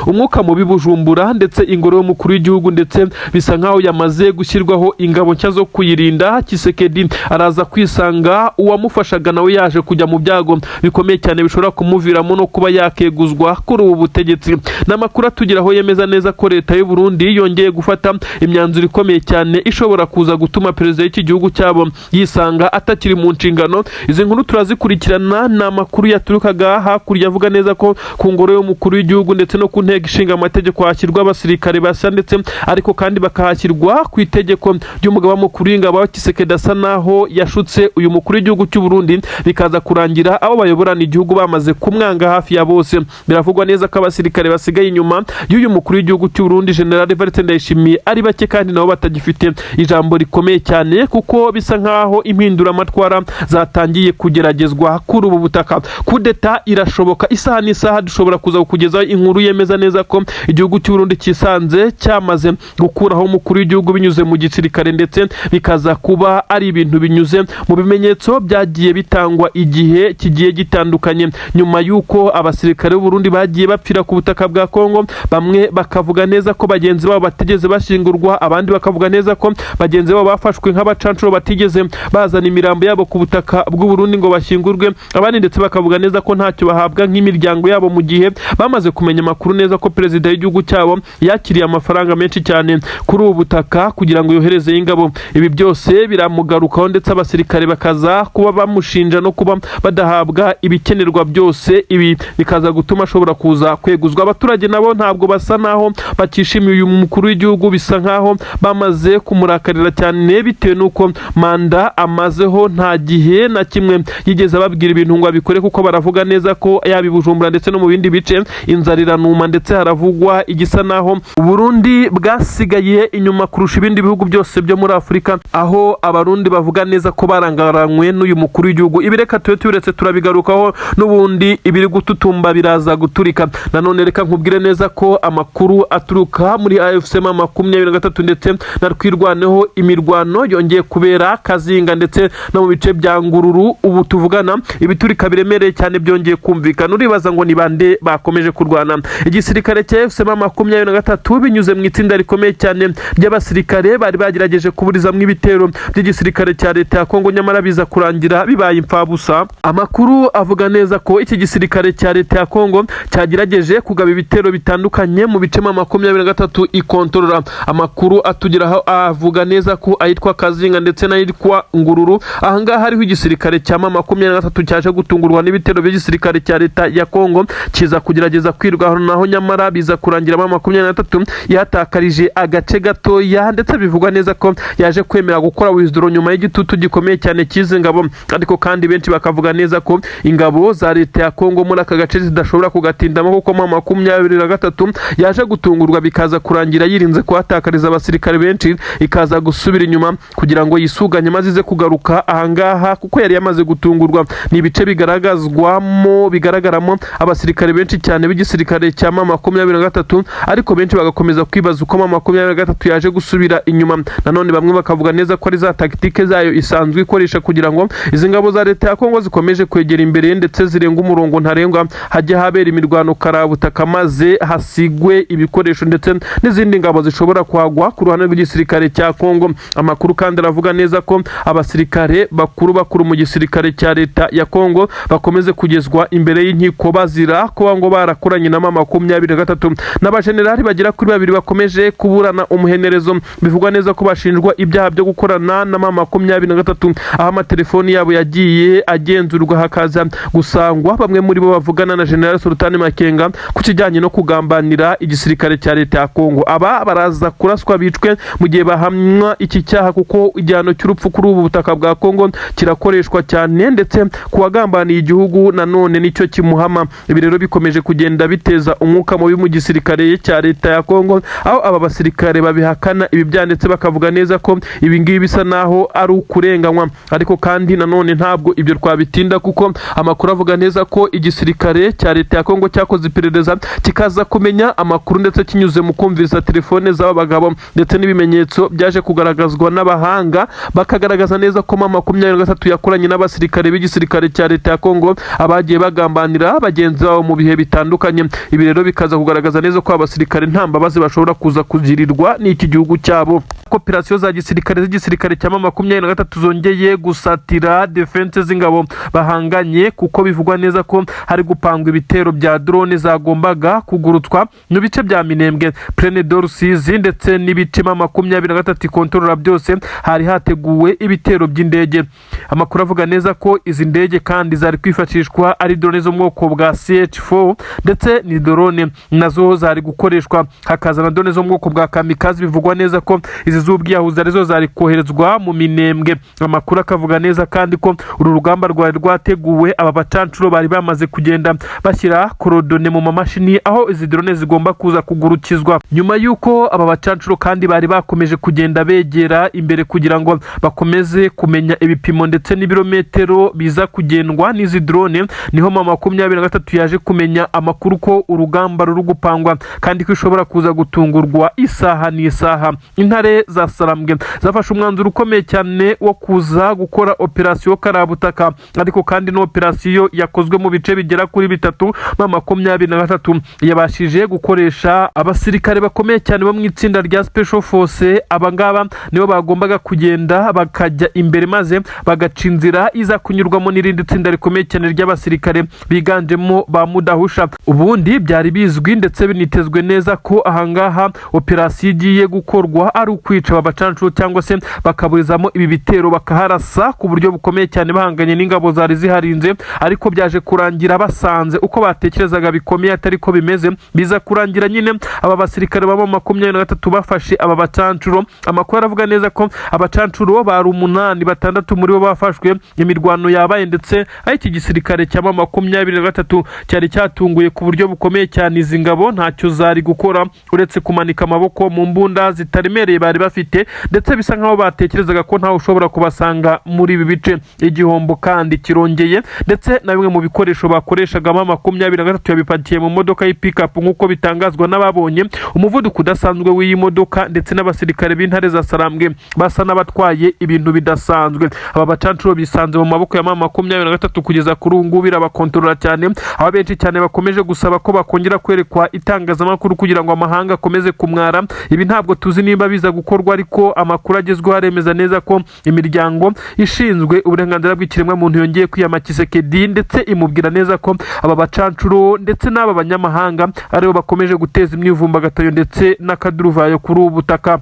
Umwuka mubi Bujumbura, ndetse ingoro y'umukuru w'igihugu ndetse bisa nkaho yamaze gushyirwaho ingabo nshya zo kuyirinda. Tshisekedi araza kwisanga uwamufashaga nawe yaje kujya mu byago bikomeye cyane bishobora kumuviramo no kuba yakeguzwa kuri ubu butegetsi. N'amakuru atugeraho yemeza neza ko leta y'u Burundi yongeye gufata imyanzuro ikomeye cyane ishobora kuza gutuma perezida w'iki gihugu cyabo yisanga atakiri mu nshingano. Izi nkuru turazikurikirana. Ni amakuru yaturukaga hakurya avuga neza ko ku ngoro y'umukuru w'igihugu ndetse no ku nteko ishinga amategeko hashyirwa abasirikare bashya, ndetse ariko kandi bakahashyirwa ku itegeko ry'umugaba mukuru w'ingabo, wa Tshisekedi asa naho yashutse uyu mukuru w'igihugu cy'u Burundi, bikaza kurangira abo bayoborana igihugu bamaze kumwanga hafi ya bose. Biravugwa neza ko abasirikare basigaye inyuma y'uyu mukuru w'igihugu cy'u Burundi, General Evariste Ndayishimiye, ari bake, kandi nabo batagifite ijambo rikomeye cyane, kuko bisa nkaho impinduramatwara zatangiye kugeragezwa kuri ubu butaka. Kudeta irashoboka isaha n'isaha. Dushobora kuza kukugezaho inkuru yemeza neza ko igihugu cy'u Burundi cyisanze cyamaze gukuraho umukuru w'igihugu binyuze mu gisirikare, ndetse bikaza kuba ari ibintu binyuze mu bimenyetso byagiye bitangwa igihe kigiye gitandukanye, nyuma y'uko abasirikare b'u Burundi bagiye bapfira ku butaka bwa Kongo. Bamwe bakavuga neza ko bagenzi babo batigeze bashyingurwa, abandi bakavuga neza ko bagenzi babo bafashwe nk'abacancuro, batigeze bazana imirambo yabo ku butaka bw'u Burundi ngo bashyingurwe, abandi ndetse bakavuga neza ko ntacyo bahabwa nk'imiryango yabo mu gihe bamaze kumenya amakuru. neza ko perezida w'igihugu cyabo yakiriye amafaranga menshi cyane kuri ubu butaka kugira ngo yoherezeyo ingabo. Ibi byose biramugarukaho, ndetse abasirikare bakaza kuba bamushinja no kuba badahabwa ibikenerwa byose. Ibi bikaza gutuma ashobora kuza kweguzwa. Abaturage nabo ntabwo basa naho bakishimiye uyu mukuru w'igihugu, bisa nkaho bamaze kumurakarira cyane bitewe n'uko manda amazeho nta gihe na kimwe yigeze ababwira ibintu ngo abikore, kuko baravuga neza ko yaba i Bujumbura ndetse no mu bindi bice inzara iranuma, ndetse haravugwa igisa naho Burundi bwasigaye inyuma kurusha ibindi bihugu byose byo muri Afurika, aho Abarundi bavuga neza ko barangaranywe n'uyu mukuru w'igihugu. Ibi reka tube tubiretse, turabigarukaho n'ubundi, ibiri gututumba biraza guturika. Nanone reka nkubwire neza ko amakuru aturuka muri AFC M23 ndetse na Twirwaneho, imirwano yongeye kubera Kazinga ndetse no mu bice bya Ngururu. Ubu tuvugana ibiturika biremereye cyane byongeye kumvikana. Uribaza ngo ni bande bakomeje kurwana? Igisirikare cya AFC M23 binyuze mu itsinda rikomeye cyane ry'abasirikare bari bagerageje kuburizamwo ibitero by'igisirikare cya leta ya Kongo, nyamara biza kurangira bibaye imfabusa. Amakuru avuga neza ko iki gisirikare cya leta ya Kongo cyagerageje kugaba ibitero bitandukanye mu bice M23 ikontorora. Amakuru atugeraho avuga neza ko ayitwa Kazinga ndetse n'ayitwa Ngururu, ahangaha hariho igisirikare cya M23 cyaje gutungurwa n'ibitero by'igisirikare cya leta ya Kongo, kiza kugerageza kwirwanaho, nyamara biza kurangira M23 yahatakarije agace gatoya, ndetse bivugwa neza ko yaje kwemera gukora withdraw nyuma y'igitutu gikomeye cyane cy'izi ngabo. Ariko kandi benshi bakavuga neza ko ingabo za leta ya Kongo muri aka gace zidashobora kugatindamo, kuko M23 yaje gutungurwa bikaza kurangira yirinze kuhatakariza abasirikare benshi, ikaza gusubira inyuma kugira ngo yisuganye maze ize kugaruka ahangaha, kuko yari yamaze gutungurwa. Ni ibice bigaragazwamo bigaragaramo abasirikare benshi cyane b'igisirikare cya M23, ariko benshi bagakomeza kwibaza uko M23 yaje gusubira inyuma. Nanone bamwe bakavuga neza ko ari za tactique zayo isanzwe ikoresha kugira ngo izi ngabo za leta ya Kongo zikomeje kwegera imbere ndetse zirenga umurongo ntarengwa, hajya habera imirwano karabutaka maze hasigwe ibikoresho ndetse n'izindi ngabo zishobora kuhagwa ku ruhande rw'igisirikare cya Kongo. Amakuru kandi aravuga neza ko abasirikare bakuru bakuru mu gisirikare cya leta ya Kongo bakomeze kugezwa imbere y'inkiko bazira kuba ngo barakoranye na M23, n'abajenerali bagera kuri babiri bakomeje kuburana umuhenerezo, bivugwa neza ko bashinjwa ibyaha byo gukorana na M23, aho amatelefoni yabo yagiye agenzurwa hakaza gusangwa bamwe muri bo bavugana na General Sultani Makenga ku kijyanye no kugambanira igisirikare cya leta ya Kongo. Aba baraza kuraswa bicwe mu gihe bahamwa iki cyaha, kuko igihano cy'urupfu kuri ubu butaka bwa Kongo kirakoreshwa cyane, ndetse ku wagambaniye igihugu nanone nicyo kimuhama. Ibi rero bikomeje kugenda biteza umwuka mubi mu gisirikare cya leta ya Kongo, aho aba basirikare babihakana ibi byaha ndetse bakavuga neza ko ibi ngibi bisa naho ari ukurenganywa. Ariko kandi nanone ntabwo ibyo twabitinda, kuko amakuru avuga neza ko igisirikare cya leta ya Kongo cyakoze iperereza kikaza kumenya amakuru, ndetse kinyuze mu kumviriza telefone z'aba bagabo ndetse n'ibimenyetso byaje kugaragazwa n'abahanga, bakagaragaza neza ko M23 yakoranye n'abasirikare b'igisirikare cya leta ya Kongo abagiye bagambanira bagenzi babo mu bihe bitandukanye. Ibi rero bikaza kugaragaza neza ko abasirikare nta mbabazi bashobora kuza kugirirwa n'iki gihugu cyabo. Operasiyo za gisirikare z'igisirikare cya M23 zongeye gusatira défense z'ingabo bahanganye, kuko bivugwa neza ko hari gupangwa ibitero bya drone zagombaga kugurutswa mu bice bya Minembwe, Plaine de Rusizi ndetse n'ibice M23 ikontorora byose. Hari hateguwe ibitero by'indege. Amakuru avuga neza ko izi ndege kandi zari kwifashishwa ari drone zo mu bwoko bwa CH4, ndetse ni drone nazo zari gukoreshwa, hakaza na drone zo mu bwoko bwa kamikaze. Bivugwa neza ko izi z'ubwiyahuzi arizo zari koherezwa mu Minembwe. Amakuru akavuga neza kandi ko uru rugamba rwari rwateguwe, aba bacancuro bari bamaze kugenda bashyira coordonnées mu mamashini aho izi drone zigomba kuza kugurukizwa, nyuma y'uko aba bacancuro kandi bari bakomeje kugenda begera imbere kugira ngo bakomeze kumenya ibipimo ndetse n'ibirometero biza kugendwa n'izi drone. Niho M23 yaje kumenya amakuru ko urugamba ruri gupangwa kandi ko ishobora kuza gutungurwa isaha n'isaha. Intare za Sarambwe zafashe umwanzuro ukomeye cyane wo kuza gukora operasiyo karabutaka, ariko kandi no operasiyo yakozwe mu bice bigera kuri bitatu. M23 yabashije gukoresha abasirikare bakomeye cyane bo mu itsinda rya Special Force. Abangaba nibo bagombaga kugenda bakajya imbere, maze bagaca inzira iza kunyurwamo n'irindi tsinda rikomeye cyane ry'abasirikare biganjemo ba mudahusha. Ubundi byari bizwi ndetse binitezwe neza ko ahangaha operasiyo igiye gukorwa ari ukwica aba bacancuro, cyangwa se bakaburizamo ibi bitero, bakaharasa ku buryo bukomeye cyane bahanganye n'ingabo zari ziharinze. Ariko byaje kurangira basanze uko batekerezaga bikomeye atari ko bimeze. Biza kurangira nyine aba basirikare ba M23 bafashe aba bacancuro. Amakuru aravuga neza ko abacancuro bari umunani, batandatu muri bo bafashwe. Imirwano yabaye, ndetse aho iki gisirikare cya M23 cyari cyatunguye ku buryo bukomeye cyane izi ngabo, ntacyo zari gukora uretse kumanika amaboko mu mbunda zitaremereye bari bafite, ndetse bisa nkaho batekerezaga ko ntawe ushobora kubasanga muri ibi bice. Igihombo kandi kirongeye, ndetse na bimwe mu bikoresho bakoreshagamo M23 yabipakiye mu modoka y'ipikapu, nk'uko bitangazwa n'ababonye umuvuduko udasanzwe w'iyi modoka, ndetse n'abasirikare b'intare za Sarambwe basa n'abatwaye ibintu bidasanzwe. Aba bacancuro bisanze mu maboko ya M23, kugeza kuri ubu ngubu irabakontorora cyane, aho benshi cyane bakomeje gusaba ko bakongera kwerekwa itangazamakuru kugira ngo amahanga akomeze kumwara. Ibi ntabwo tuzi niba biza gukorwa, ariko amakuru agezweho aremeza neza ko imiryango ishinzwe uburenganzira bw'ikiremwamuntu yongeye kwiyama Tshisekedi, ndetse imubwira neza ko aba bacancuro ndetse n'aba banyamahanga aribo bakomeje guteza imyivumbagatanyo ndetse n'akaduruvayo kuri ubu butaka.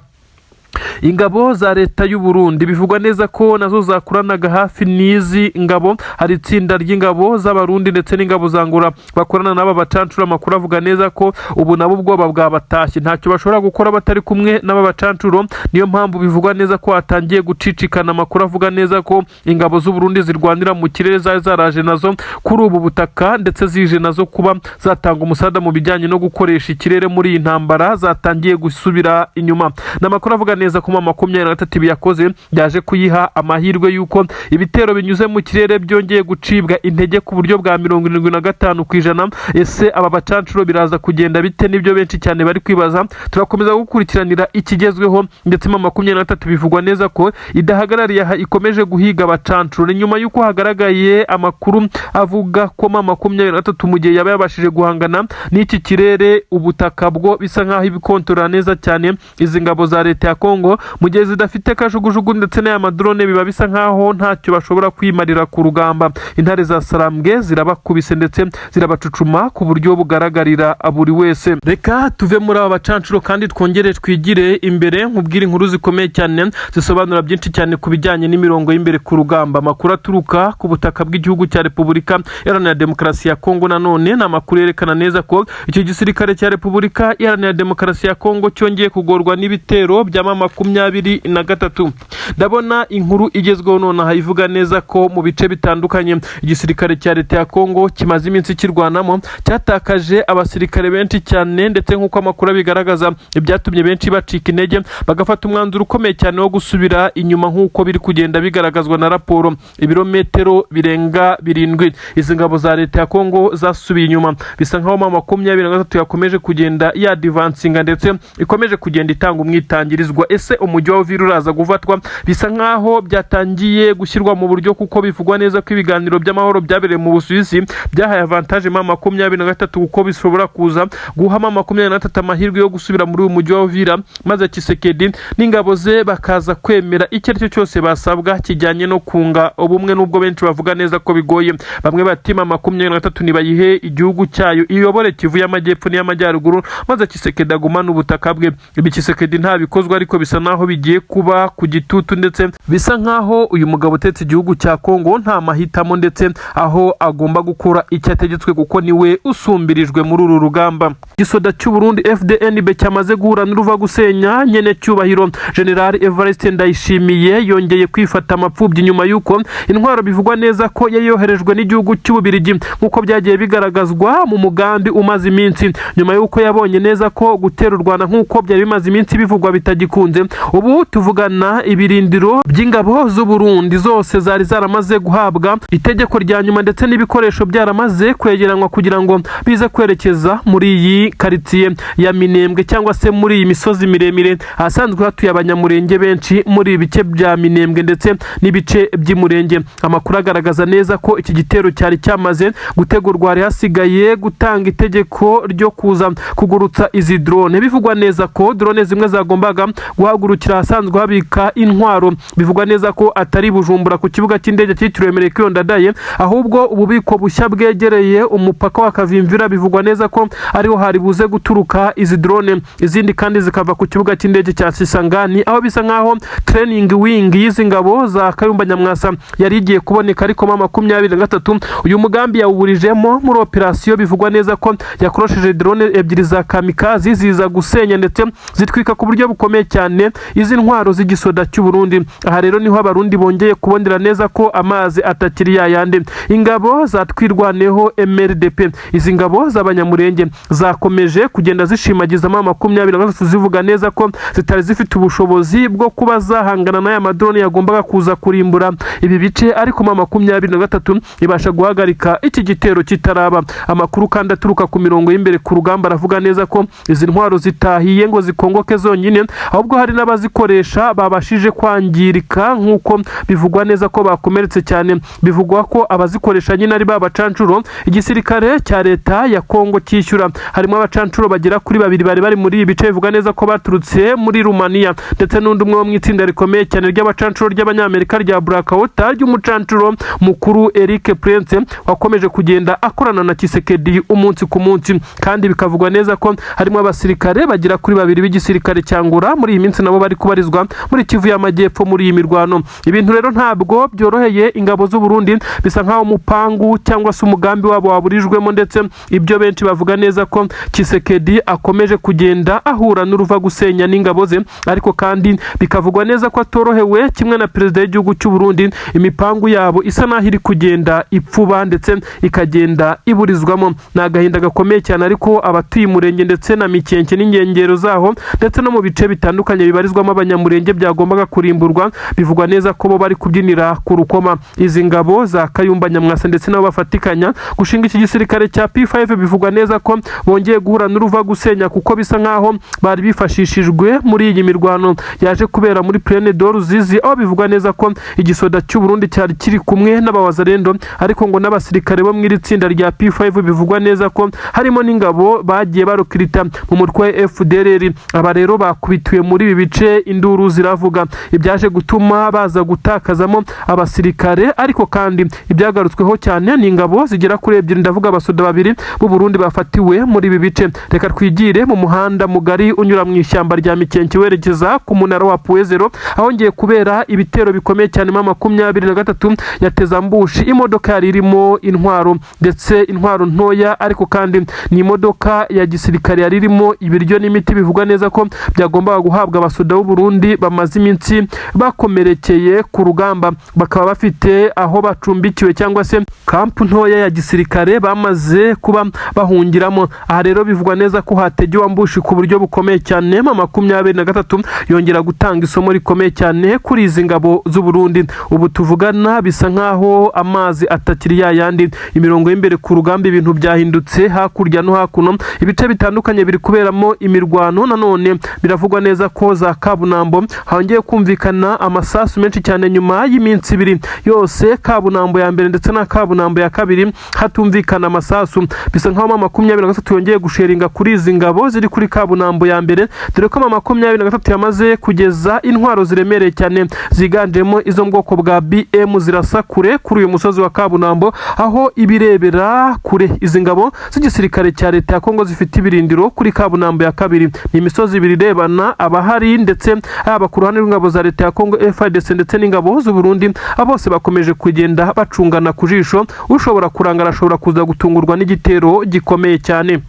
Ingabo za leta y'u Burundi bivugwa neza ko nazo zakoranaga hafi n'izi ngabo. Hari itsinda ry'ingabo z'Abarundi ndetse n'ingabo za Angola bakorana n'aba bacancuro. Amakuru avuga neza ko ubu nabo ubwoba bwabatashye, ntacyo bashobora gukora batari kumwe n'aba bacancuro. Niyo mpamvu bivugwa neza ko hatangiye gucicikana amakuru avuga neza ko ingabo z'u Burundi zirwanira mu kirere zari zaraje nazo kuri ubu butaka, ndetse zije nazo kuba zatanga umusada mu bijyanye no gukoresha ikirere muri iyi ntambara, zatangiye gusubira inyuma. Ni amakuru avuga neza ko M23 ibi yakoze byaje kuyiha amahirwe y'uko ibitero binyuze mu kirere byongeye gucibwa intege ku buryo bwa 75%. Ese aba bacancuro biraza kugenda bite? Nibyo benshi cyane bari kwibaza. Turakomeza gukurikiranira ikigezweho. Ndetse M23 bivugwa neza ko idahagarariye aha, ikomeje guhiga abacancuro. Ni nyuma y'uko hagaragaye amakuru avuga ko M23 mu gihe yaba yabashije guhangana n'iki kirere, ubutaka bwo bisa nk'aho ibikontorora neza cyane. Izi ngabo za leta ya Kongo mu gihe zidafite kajugujugu ndetse n'aya madrone, biba bisa nk'aho ntacyo bashobora kwimarira ku rugamba. Intare za Sarambwe zirabakubise ndetse zirabacucuma ku buryo bugaragarira buri wese. Reka tuve muri aba bacancuro kandi twongere twigire imbere, nkubwire inkuru zikomeye cyane zisobanura byinshi cyane ku bijyanye n'imirongo y'imbere ku rugamba. Amakuru aturuka ku butaka bw'igihugu cya Repubulika Iharanira Demokarasi ya Kongo nanone ni amakuru yerekana neza ko icyo gisirikare cya Repubulika Iharanira Demokarasi ya Kongo cyongeye kugorwa n'ibitero bya M23. Ndabona inkuru igezweho nonaha ivuga neza ko mu bice bitandukanye igisirikare cya leta ya Kongo kimaze iminsi kirwanamo cyatakaje abasirikare benshi cyane, ndetse nk'uko amakuru abigaragaza, ibyatumye benshi bacika intege bagafata umwanzuro ukomeye cyane wo gusubira inyuma, nk'uko biri kugenda bigaragazwa na raporo. Ibirometero birenga 7 izi ngabo za leta ya Kongo zasubiye inyuma. Bisa nkaho M23 yakomeje kugenda yadivansinga, ndetse ikomeje kugenda itanga umwitangirizwa. Ese umujyi wa Uvira uraza gufatwa? Bisa nkaho byatangiye gushyirwa mu buryo, kuko bivugwa neza ko ibiganiro by'amahoro byabereye mu Busuwisi byahaye avantage M23, kuko bishobora kuza guha M23 amahirwe yo gusubira muri uyu mujyi wa Uvira, maze Tshisekedi n'ingabo ze bakaza kwemera icyo ari cyo cyose basabwa kijyanye no kunga ubumwe, n'ubwo benshi bavuga neza ko bigoye. Bamwe bati M23 nibayihe igihugu cyayo, iyobore Kivu y'Amajyepfo n'iy'Amajyaruguru, maze Tshisekedi agumane ubutaka bwe. Ibi Tshisekedi ntabikozwa, ariko bisa naho bigiye kuba ku gitutu, ndetse bisa nkaho uyu mugabo utetse igihugu cya Kongo nta mahitamo, ndetse aho agomba gukora icyo ategetswe, kuko niwe usumbirijwe muri uru rugamba. Igisoda cy'u Burundi FDNB cyamaze guhura n'uruva gusenya. Nyene cyubahiro General Evariste Ndayishimiye yongeye kwifata amapfubyi nyuma y'uko intwaro bivugwa neza ko yari yoherejwe n'igihugu cy'Ububirigi, nk'uko byagiye bigaragazwa mu mugambi umaze iminsi, nyuma y'uko yabonye neza ko gutera u Rwanda nk'uko byari bimaze iminsi bivugwa bitagikunze. byakunze. Ubu tuvugana, ibirindiro by'ingabo z'u Burundi zose zari zaramaze guhabwa itegeko rya nyuma, ndetse n'ibikoresho byaramaze kwegeranywa kugira ngo bize kwerekeza muri iyi karitsiye ya Minembwe, cyangwa se muri iyi misozi miremire ahasanzwe hatuye Abanyamurenge benshi, muri ibi bice bya Minembwe ndetse n'ibice by'Imurenge. Amakuru agaragaza neza ko iki gitero cyari cyamaze gutegurwa, hari hasigaye gutanga itegeko ryo kuza kugurutsa izi drone. Bivugwa neza ko drone zimwe zagombaga guhagurukira ahasanzwe habika intwaro. Bivugwa neza ko atari Bujumbura ku kibuga cy'indege cyitiriwe Melchior Ndadaye, ahubwo ububiko bushya bwegereye umupaka wa Kavimvira. Bivugwa neza ko ariho hari buze guturuka izi drone, izindi kandi zikava ku kibuga cy'indege cya Kisangani, aho bisa nkaho training wing y'izi ngabo za Kayumba Nyamwasa yari igiye kuboneka. Ariko M23 uyu mugambi yawuburijemo muri operasiyo. Bivugwa neza ko yakorosheje drone ebyiri za kamikazi, ziza gusenya ndetse zitwika ku buryo bukomeye cyane izi ntwaro z'igisoda cy'u Burundi. Aha rero niho Abarundi bongeye kubonera neza ko amazi atakiri yayandi. Ingabo za Twirwaneho, MRDP, izi ngabo z'Abanyamurenge, zakomeje kugenda zishimagiza M23, zivuga neza ko zitari zifite ubushobozi bwo kuba zahangana n'aya madrone yagombaga kuza kurimbura ibi bice, ariko M23 ibasha guhagarika iki gitero kitaraba. Amakuru kandi aturuka ku mirongo y'imbere ku rugamba aravuga neza ko izi ntwaro zitahiye ngo zikongoke zonyine, ahubwo hari n'abazikoresha babashije kwangirika, nk'uko bivugwa neza ko bakomeretse cyane. Bivugwa ko abazikoresha nyine ari ba bacancuro igisirikare cya leta ya Kongo cyishyura. Harimo abacancuro bagera kuri babiri bari bari muri ibi bice, bivuga neza ko baturutse muri Rumaniya, ndetse n'undi umwe wo mu itsinda rikomeye cyane ry'abacancuro ry'Abanyamerika rya Blackwater, ry'umucancuro mukuru Eric Prince, wakomeje kugenda akorana na Tshisekedi umunsi ku munsi. Kandi bikavugwa neza ko harimo abasirikare bagera kuri babiri b'igisirikare cya Angola, muri iyi minsi nabo bari kubarizwa muri Kivu y'Amajyepfo muri iyi mirwano. Ibintu rero ntabwo byoroheye ingabo z'u Burundi, bisa nkaho umupangu cyangwa se umugambi wabo waburijwemo, ndetse ibyo benshi bavuga neza ko Tshisekedi akomeje kugenda ahura n'uruva gusenya n'ingabo ze. Ariko kandi bikavugwa neza ko atorohewe kimwe na perezida w'igihugu cy'u Burundi. Imipangu yabo isa naho iri kugenda ipfuba ndetse ikagenda iburizwamo. Ni agahinda gakomeye cyane, ariko abatuye Umurenge ndetse na Mikenke n'inkengero zaho, ndetse no mu bice bitandukanye bibarizwamo Abanyamurenge byagombaga kurimburwa, bivugwa neza ko bo bari kubyinira ku rukoma. Izi ngabo za Kayumba Nyamwasa ndetse nabo bafatikanya gushinga iki gisirikare cya P5, bivugwa neza ko bongeye guhura n'uruva gusenya, kuko bisa nkaho bari bifashishijwe muri iyi mirwano yaje kubera muri Plaine de Ruzizi, aho bivugwa neza ko igisoda cy'u Burundi cyari kiri kumwe n'abawazarendo, ariko ngo n'abasirikare bo mu iri tsinda rya P5, bivugwa neza ko harimo n'ingabo bagiye barokirita mu mutwe wa FDLR. Aba rero bakubitiwe muri ibi bice, induru ziravuga, ibyaje gutuma baza gutakazamo abasirikare. Ariko kandi ibyagarutsweho cyane ni ingabo zigera kuri ebyiri, ndavuga abasoda babiri b'u Burundi bafatiwe muri ibi bice. Reka twigire mu muhanda mugari unyura mu ishyamba rya Mikenke werekeza ku munara wa Point Zéro, ahongeye kubera ibitero bikomeye cyane. M23 yateze ambush imodoka yari irimo intwaro, ndetse intwaro ntoya, ariko kandi ni imodoka ya gisirikare yari irimo ibiryo n'imiti, bivugwa neza ko byagombaga guhabwa abasoda b'u Burundi bamaze iminsi bakomerekeye ku rugamba, bakaba bafite aho bacumbikiwe cyangwa se kampu ntoya ya gisirikare bamaze kuba bahungiramo. Aha rero bivugwa neza ko hategewe ambush ku buryo bukomeye cyane. M23 yongera gutanga isomo rikomeye cyane kuri izi ngabo z'u Burundi. Ubu tuvugana bisa nkaho amazi atakiri yayandi. Imirongo y'imbere ku rugamba, ibintu byahindutse hakurya no hakuno, ibice bitandukanye biri kuberamo imirwano. Nanone biravugwa neza ko za Kabunambo hongeye kumvikana amasasu menshi cyane, nyuma y'iminsi 2 yose Kabunambo ya mbere ndetse na Kabunambo ya kabiri hatumvikana amasasu. Bisa nkaho M23 yongeye gusheringa kuri izi ngabo ziri kuri Kabunambo ya mbere, dore ko M23 yamaze kugeza intwaro ziremereye cyane ziganjemo izo mu bwoko bwa BM zirasa kure kuri uyu musozi wa Kabunambo, aho ibirebera kure izi ngabo z'igisirikare cya leta ya Kongo zifite ibirindiro kuri Kabunambo ya kabiri. Ni imisozi ibiri irebana, abahari ndetse haba ku ruhande rw'ingabo za leta ya Kongo FARDC ndetse n'ingabo z'u Burundi, bose bakomeje kugenda bacungana ku jisho. Ushobora kurangara ashobora kuza gutungurwa n'igitero gikomeye cyane.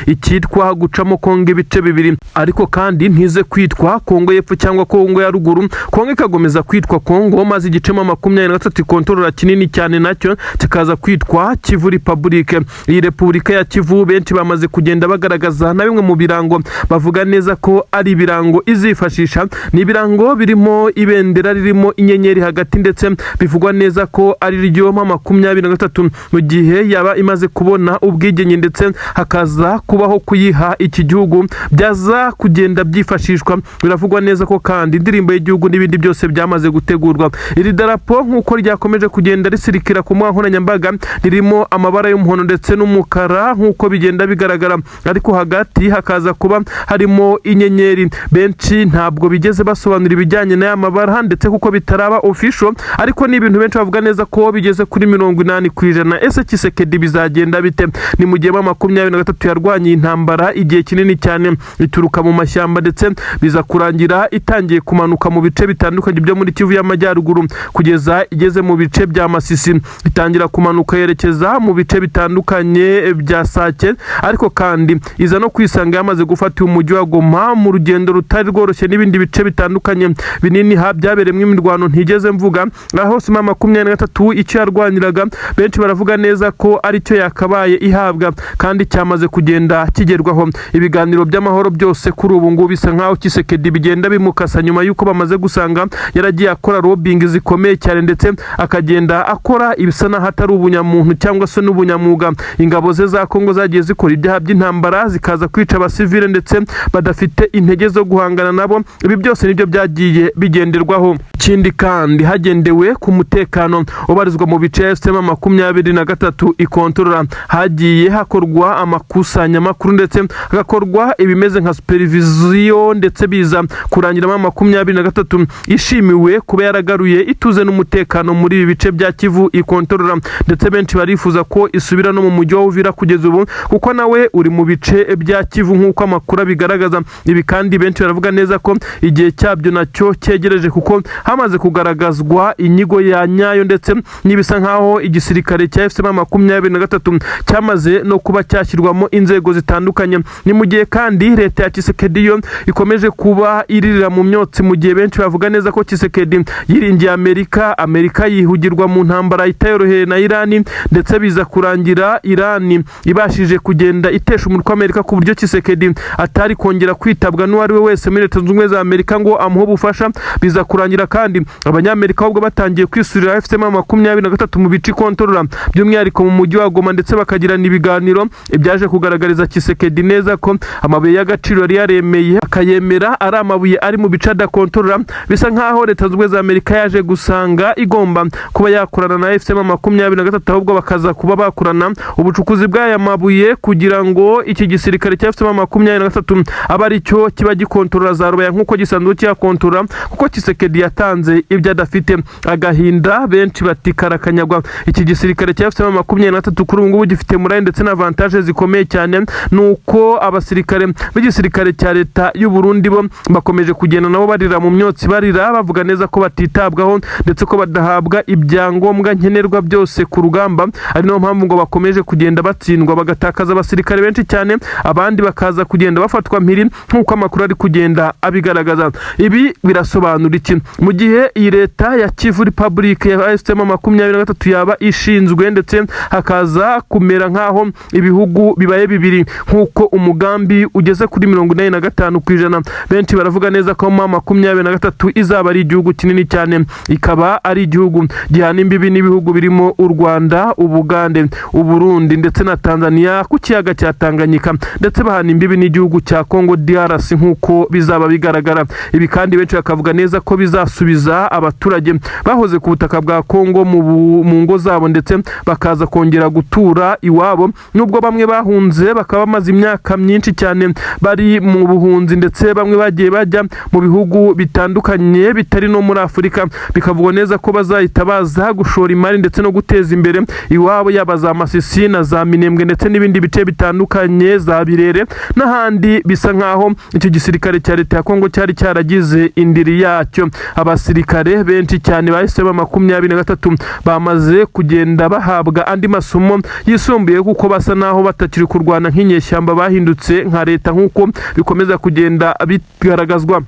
Icyitwa gucamo Kongo ibice bibiri, ariko kandi ntize kwitwa Kongo y'Epfo cyangwa Kongo ya Ruguru, Kongo ikakomeza kwitwa Kongo, maze igice M23 ikontorora kinini cyane nacyo kikaza kwitwa Kivu Republic. Iyi Repubulika ya Kivu benshi bamaze kugenda bagaragaza na bimwe mu birango bavuga neza ko ari ibirango izifashisha. Ni ibirango birimo ibendera ririmo inyenyeri hagati, ndetse bivugwa neza ko ari ryo M23 mu gihe yaba imaze kubona ubwigenge ndetse hakaza kubaho kuyiha iki gihugu byaza kugenda byifashishwa. Biravugwa neza ko kandi indirimbo y'igihugu n'ibindi byose byamaze gutegurwa. Iri darapo, nk'uko ryakomeje kugenda risirikira ku mbuga nkoranyambaga, ririmo amabara y'umuhondo ndetse n'umukara nk'uko bigenda bigaragara, ariko hagati hakaza kuba harimo inyenyeri. Benshi ntabwo bigeze basobanura ibijyanye n'aya mabara, ndetse kuko bitaraba official, ariko ni ibintu benshi bavuga neza ko bigeze kuri 80%. Ese Tshisekedi bizagenda bite? Ni mu gihe M23 yarwanye intambara igihe kinini cyane, ituruka mu mashyamba, ndetse biza kurangira itangiye kumanuka mu bice bitandukanye byo muri Kivu y'Amajyaruguru, kugeza igeze mu bice bya Masisi, itangira kumanuka yerekeza mu bice bitandukanye bya Sake, ariko kandi iza no kwisanga yamaze gufata umujyi wa Goma mu rugendo rutari rworoshye, n'ibindi bice bitandukanye binini ha byabereyemo imirwano ntigeze mvuga. Aho M23 icyo yarwaniraga, benshi baravuga neza ko aricyo yakabaye ihabwa kandi cyamaze kugenda kigerwaho. Ibiganiro by'amahoro byose kuri ubu ngubu bisa nkaho Tshisekedi bigenda bimukasa, nyuma y'uko bamaze gusanga yaragiye akora lobbying zikomeye cyane, ndetse akagenda akora ibisa n'aho atari ubunyamuntu cyangwa se n'ubunyamwuga. Ingabo ze za Kongo zagiye zikora ibyaha by'intambara, zikaza kwica abasivile ndetse badafite intege zo guhangana nabo. Ibi byose nibyo byagiye bigenderwaho. Ikindi kandi, hagendewe ku mutekano ubarizwa mu bice M23 ikontorora, hagiye hakorwa amakusanyamakuru ndetse hagakorwa ibimeze nka supervision, ndetse biza kurangiramo M23 ishimiwe kuba yaragaruye ituze n'umutekano muri ibi bice bya Kivu ikontorora, ndetse benshi barifuza ko isubira no mu mujyi wa Uvira kugeza ubu, kuko nawe uri mu bice bya Kivu nk'uko amakuru abigaragaza. Ibi kandi benshi baravuga neza ko igihe cyabyo nacyo cyegereje, kuko hamaze kugaragazwa inyigo ya nyayo, ndetse n'ibisa nkaho igisirikare cya AFC M23 cyamaze no kuba cyashyirwamo inzego zitandukanye. Ni mu gihe kandi leta ya Tshisekedi yo ikomeje kuba iririra mu myotsi, mu gihe benshi bavuga neza ko Tshisekedi yiringiye Amerika, Amerika yihugirwa mu ntambara itayoroheye na Irani, ndetse biza kurangira Irani ibashije kugenda itesha umutwe Amerika, ku buryo Tshisekedi atari kongera kwitabwa n'uwo ari we wese muri Leta Zunze Ubumwe za Amerika ngo amuhe ubufasha. Biza kurangira kandi Abanyamerika ahubwo batangiye kwisurira AFC M23 mu bice ikontorora, by'umwihariko mu mujyi wa Goma, ndetse bakagirana ibiganiro, ibyaje kugaragariza Tshisekedi neza ko amabuye y'agaciro yari yaremeye akayemera ari amabuye ari mu bice adakontorora. Bisa nkaho Leta Zunze Ubumwe za Amerika yaje gusanga igomba kuba yakorana na AFC M23, ahubwo bakaza kuba bakorana ubucukuzi bw'aya mabuye, kugira ngo iki gisirikare cya AFC M23 abe ari cyo kiba gikontorora za Rubaya nk'uko gisanzwe kiyakontorora, kuko Tshisekedi yatanze ibyo adafite. Agahinda, benshi bati karakanyagwa. Iki gisirikare cya AFC M23 kuri ubu ngubu gifite morale ndetse na avantage zikomeye cyane, nuko abasirikare b'igisirikare cya leta y'u Burundi bo bakomeje kugenda nabo barira mu myotsi, barira bavuga neza ko batitabwaho ndetse ko badahabwa ibyangombwa nkenerwa byose ku rugamba, ari nayo mpamvu ngo bakomeje kugenda batsindwa, bagatakaza abasirikare benshi cyane, abandi bakaza kugenda bafatwa mpiri nk'uko amakuru ari kugenda abigaragaza. Ibi birasobanura iki? Mu gihe iyi leta ya Kivu Republic ya AFC M23 yaba ishinzwe, ndetse hakaza kumera nk'aho ibihugu bibaye bibiri, nk'uko umugambi ugeze kuri 85%, benshi baravuga neza ko M23 izaba ari igihugu kinini cyane, ikaba ari igihugu gihana imbibi n'ibihugu birimo u Rwanda, Ubugande, Uburundi ndetse na Tanzania ku kiyaga cya Tanganyika, ndetse bahana imbibi n'igihugu cya Congo DRC nk'uko bizaba bigaragara. Ibi kandi benshi bakavuga neza ko bizasubiza abaturage bahoze ku butaka bwa Congo mu ngo zabo, ndetse bakaza kongera gutura iwabo, nubwo bamwe bahunze bakaba bamaze imyaka myinshi cyane bari mu buhunzi, ndetse bamwe bagiye bajya mu bihugu bitandukanye bitari no muri Afurika. Bikavugwa neza ko bazahita baza gushora imari ndetse no guteza imbere iwabo, yaba za Masisi na za Minembwe ndetse n'ibindi bice bitandukanye, za Birere n'ahandi, bisa nkaho icyo gisirikare cya leta ya Kongo cyari cyaragize indiri yacyo. Abasirikare benshi cyane bahise ba 23 bamaze kugenda bahabwa andi masomo yisumbuye, kuko basa naho batakiri ku kurwana nk'inyeshyamba, bahindutse nka leta, nk'uko bikomeza kugenda bigaragazwa.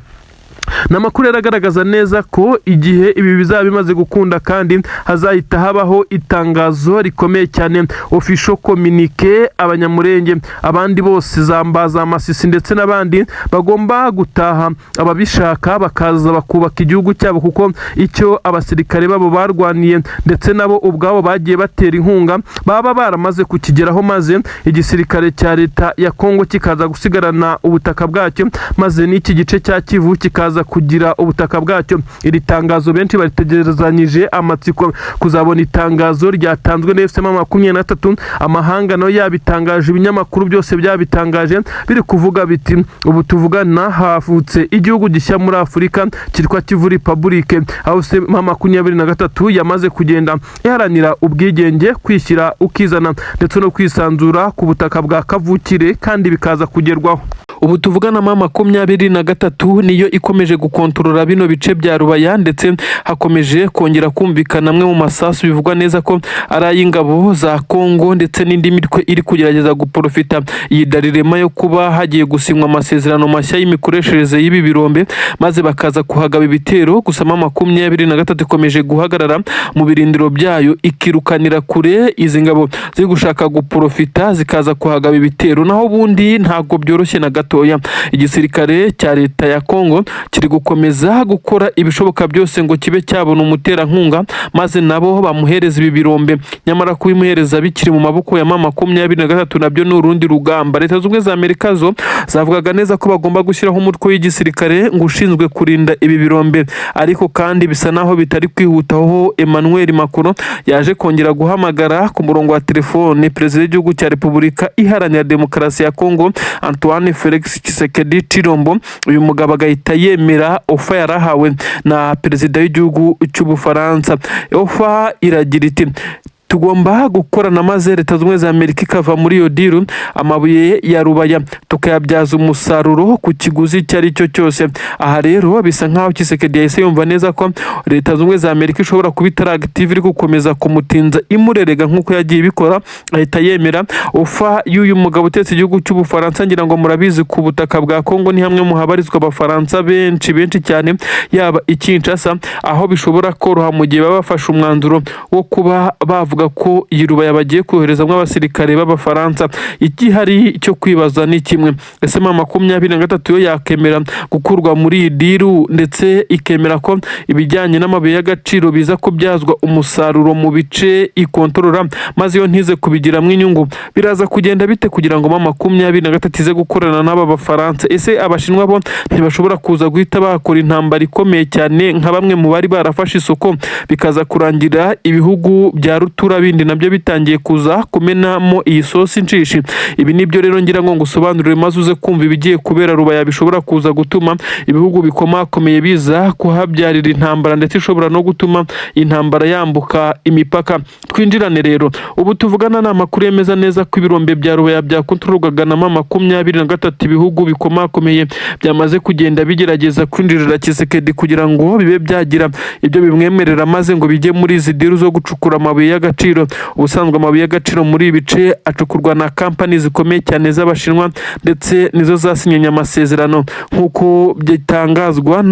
Ni amakuru rero agaragaza neza ko igihe ibi bizaba bimaze gukunda kandi hazahita habaho itangazo rikomeye cyane, official communiqué. Abanyamurenge, abandi bose, za Masisi ndetse n'abandi bagomba gutaha, ababishaka bakaza bakubaka igihugu cyabo, kuko icyo abasirikare babo barwaniye ndetse nabo ubwabo bagiye batera inkunga baba baramaze kukigeraho, maze igisirikare cya leta ya Kongo kikaza gusigarana ubutaka bwacyo, maze n'iki gice cya Kivu kikaza kugira ubutaka bwacyo. Iri tangazo benshi baritegerezanyije amatsiko kuzabona itangazo ryatanzwe na AFC M23. Amahanga nayo yabitangaje, ibinyamakuru byose byabitangaje, biri kuvuga biti: "Ubu tuvugana havutse igihugu gishya muri Afurika cyitwa Kivu Republic, aho AFC M23 yamaze kugenda iharanira ubwigenge, kwishyira ukizana ndetse no kwisanzura ku butaka bwa kavukire, kandi bikaza kugerwaho." Ubu tuvugana M23 niyo ikomeje gukontorora bino bice bya Rubaya, ndetse hakomeje kongera kumvikana amwe mu masasu bivugwa neza ko ari ay'ingabo za Kongo ndetse n'indi mitwe iri kugerageza guprofita iyi dilemma yo kuba hagiye gusinywa amasezerano mashya y'imikoreshereze y'ibi birombe, maze bakaza kuhagaba ibitero. Gusa M23 ikomeje guhagarara mu birindiro byayo, ikirukanira kure izi ngabo ziri gushaka guprofita zikaza kuhagaba ibitero. Naho ubundi ntabwo byoroshye na gatoya. Igisirikare cya leta ya Kongo kiri gukomeza gukora ibishoboka byose ngo kibe cyabona umuterankunga, maze nabo bamuhereza ibi birombe. Nyamara kubimuhereza bikiri mu maboko ya M23 nabyo ni urundi rugamba. Leta Zunze Ubumwe za Amerika zo zavugaga neza ko bagomba gushyiraho umutwe w'igisirikare ngo ushinzwe kurinda ibi birombe, ariko kandi bisa naho bitari kwihuta, aho Emmanuel Macron yaje kongera guhamagara ku murongo wa telefone perezida w'igihugu cya Repubulika Iharanira Demokarasi ya Kongo, Antoine Felix Tshisekedi Tshilombo. Uyu mugabo agahita yemera offer yarahawe na perezida w'igihugu cy'Ubufaransa. Offer iragira iti: "Tugomba gukorana, maze Leta Zunze Ubumwe za Amerika ikava muri iyo deal, amabuye ya Rubaya tukayabyaza umusaruro ku kiguzi icyo ari cyo cyose." Aha rero bisa nkaho Tshisekedi yahise yumva neza ko Leta Zunze Ubumwe za Amerika ishobora kuba itari active, iri gukomeza kumutinza imurerega nk'uko yagiye ibikora, ahita yemera offer y'uyu mugabo utetse igihugu cy'Ubufaransa. Ngira ngo murabizi, ku butaka bwa Kongo ni hamwe mu habarizwa Abafaransa benshi benshi cyane, yaba i Kinshasa, aho bishobora koroha mu gihe baba bafashe umwanzuro wo kuba bavuga ko iyi Rubaya bagiye koherezamo abasirikare b'Abafaransa. Igihari cyo kwibaza ni kimwe: ese M23 yo yakemera gukurwa muri iyi deal, ndetse ikemera ko ibijyanye n'amabuye y'agaciro biza kubyazwa umusaruro mu bice ikontorora, maze yo ntize kubigiramo inyungu? Biraza kugenda bite kugira ngo M23 ize gukorana n'aba Bafaransa? Ese Abashinwa bo ntibashobora kuza guhita bakora intambara ikomeye cyane nka bamwe mu bari barafashe isoko, bikaza kurangira ibihugu bya rutura bindi nabyo bitangiye kuza kumenamo iyi sosi nshishi? Ibi nibyo rero ngira ngo ngusobanurire, maze uze kumva ibigiye kubera Rubaya bishobora kuza gutuma ibihugu bikomakomeye biza kuhabyarira intambara, ndetse ishobora no gutuma intambara yambuka imipaka. Twinjirane rero. Ubu tuvugana ni amakuru yemeza neza ko ibirombe bya Rubaya byakontororwaga na M23, ibihugu bikomakomeye byamaze kugenda bigerageza kwinjirira Tshisekedi kugira ngo bibe byagira ibyo bimwemerera, maze ngo bijye muri izi deal zo gucukura amabuye y'agaciro. Ubusanzwe amabuye y'agaciro muri ibi bice acukurwa na kampani zikomeye cyane z'Abashinwa, ndetse nizo zasinyanye amasezerano, nk'uko bitangazwa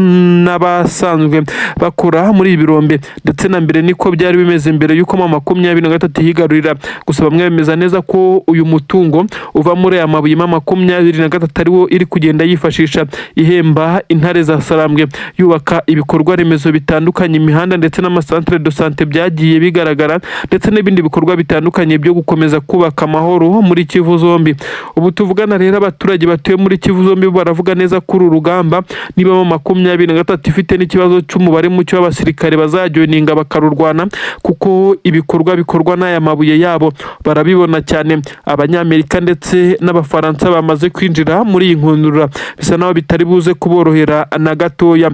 n'abasanzwe bakora muri ibi birombe. Ndetse na mbere niko byari bimeze, mbere y'uko M23 yigarurira. Gusa bamwe bemeza neza ko uyu mutungo uva muri aya mabuye M23 ariwo iri kugenda yifashisha ihemba intare za Sarambwe, yubaka ibikorwa remezo bitandukanye, imihanda ndetse n'ama centre de santé byagiye bigaragara, ndetse n'ibindi bikorwa bitandukanye byo gukomeza kubaka amahoro muri Kivu zombi. Ubu tuvugana rero, abaturage batuye muri Kivu zombi baravuga neza kuri uru rugamba, niba M23 ifite n'ikibazo cy'umubare muke w'abasirikare bazajoininga bakarurwana, kuko ibikorwa bikorwa n'aya mabuye yabo barabibona cyane. Abanyamerika ndetse n'Abafaransa bamaze kwinjira muri iyi nkundura, bisa naho bitari buze kuborohera na gatoya.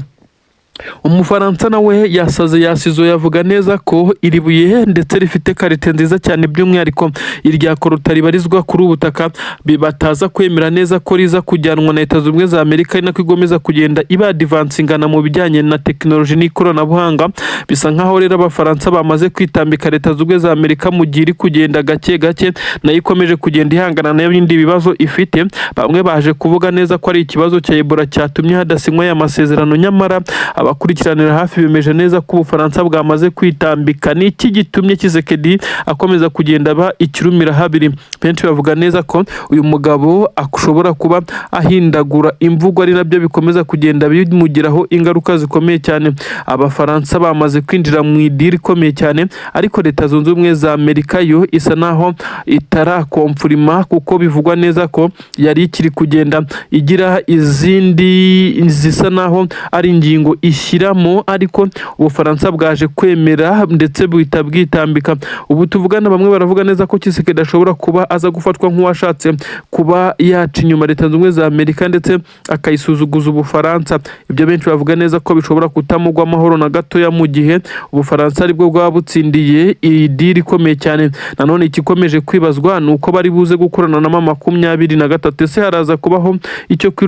Umufaransa nawe yasaze yasizo, yavuga neza ko iri buye ndetse rifite qualité nziza cyane, by'umwihariko irya coltan ribarizwa kuri ubu butaka, bataza kwemera neza ko riza kujyanwa na Leta Zunze Ubumwe za Amerika, ari nako igomeza kugenda iba advancingana mu bijyanye na tekinoloji n'ikoranabuhanga. Bisa nkaho rero Abafaransa bamaze kwitambika Leta Zunze Ubumwe za Amerika, mu gihe iri kugenda gake gake nayo ikomeje kugenda ihangana n'ibindi bibazo ifite. Bamwe baje kuvuga neza ko ari ikibazo cya Ebola cyatumye hadasinywa aya masezerano, nyamara abakurikiranira hafi bemeje neza ko Ubufaransa bwamaze kwitambika. Ni iki gitumye Tshisekedi akomeza kugenda aba ikirumira habiri? Benshi bavuga neza ko uyu mugabo ashobora kuba ahindagura imvugo, ari nabyo bikomeza kugenda bimugiraho ingaruka zikomeye cyane. Abafaransa bamaze kwinjira mu i deal ikomeye cyane, ariko Leta Zunze Ubumwe za Amerika yo isa naho itaraconfirma, kuko bivugwa neza ko yari ikiri kugenda igira izindi zisa naho ari ingingo ishyiramo, ariko Ubufaransa bwaje kwemera ndetse buhita bwitambika. Ubu tuvugana, bamwe baravuga neza ko Tshisekedi ashobora kuba aza gufatwa nk'uwashatse kuba yaca inyuma Leta Zunze Ubumwe za Amerika ndetse akayisuzuguza Ubufaransa. Ibyo benshi bavuga neza ko bishobora kutamugwa amahoro na gatoya, mu gihe Ubufaransa aribwo bwaba butsindiye iyi deal ikomeye cyane. Nanone igikomeje kwibazwa ni uko bari buze gukorana na M23. Ese haraza kubaho icyo kwiru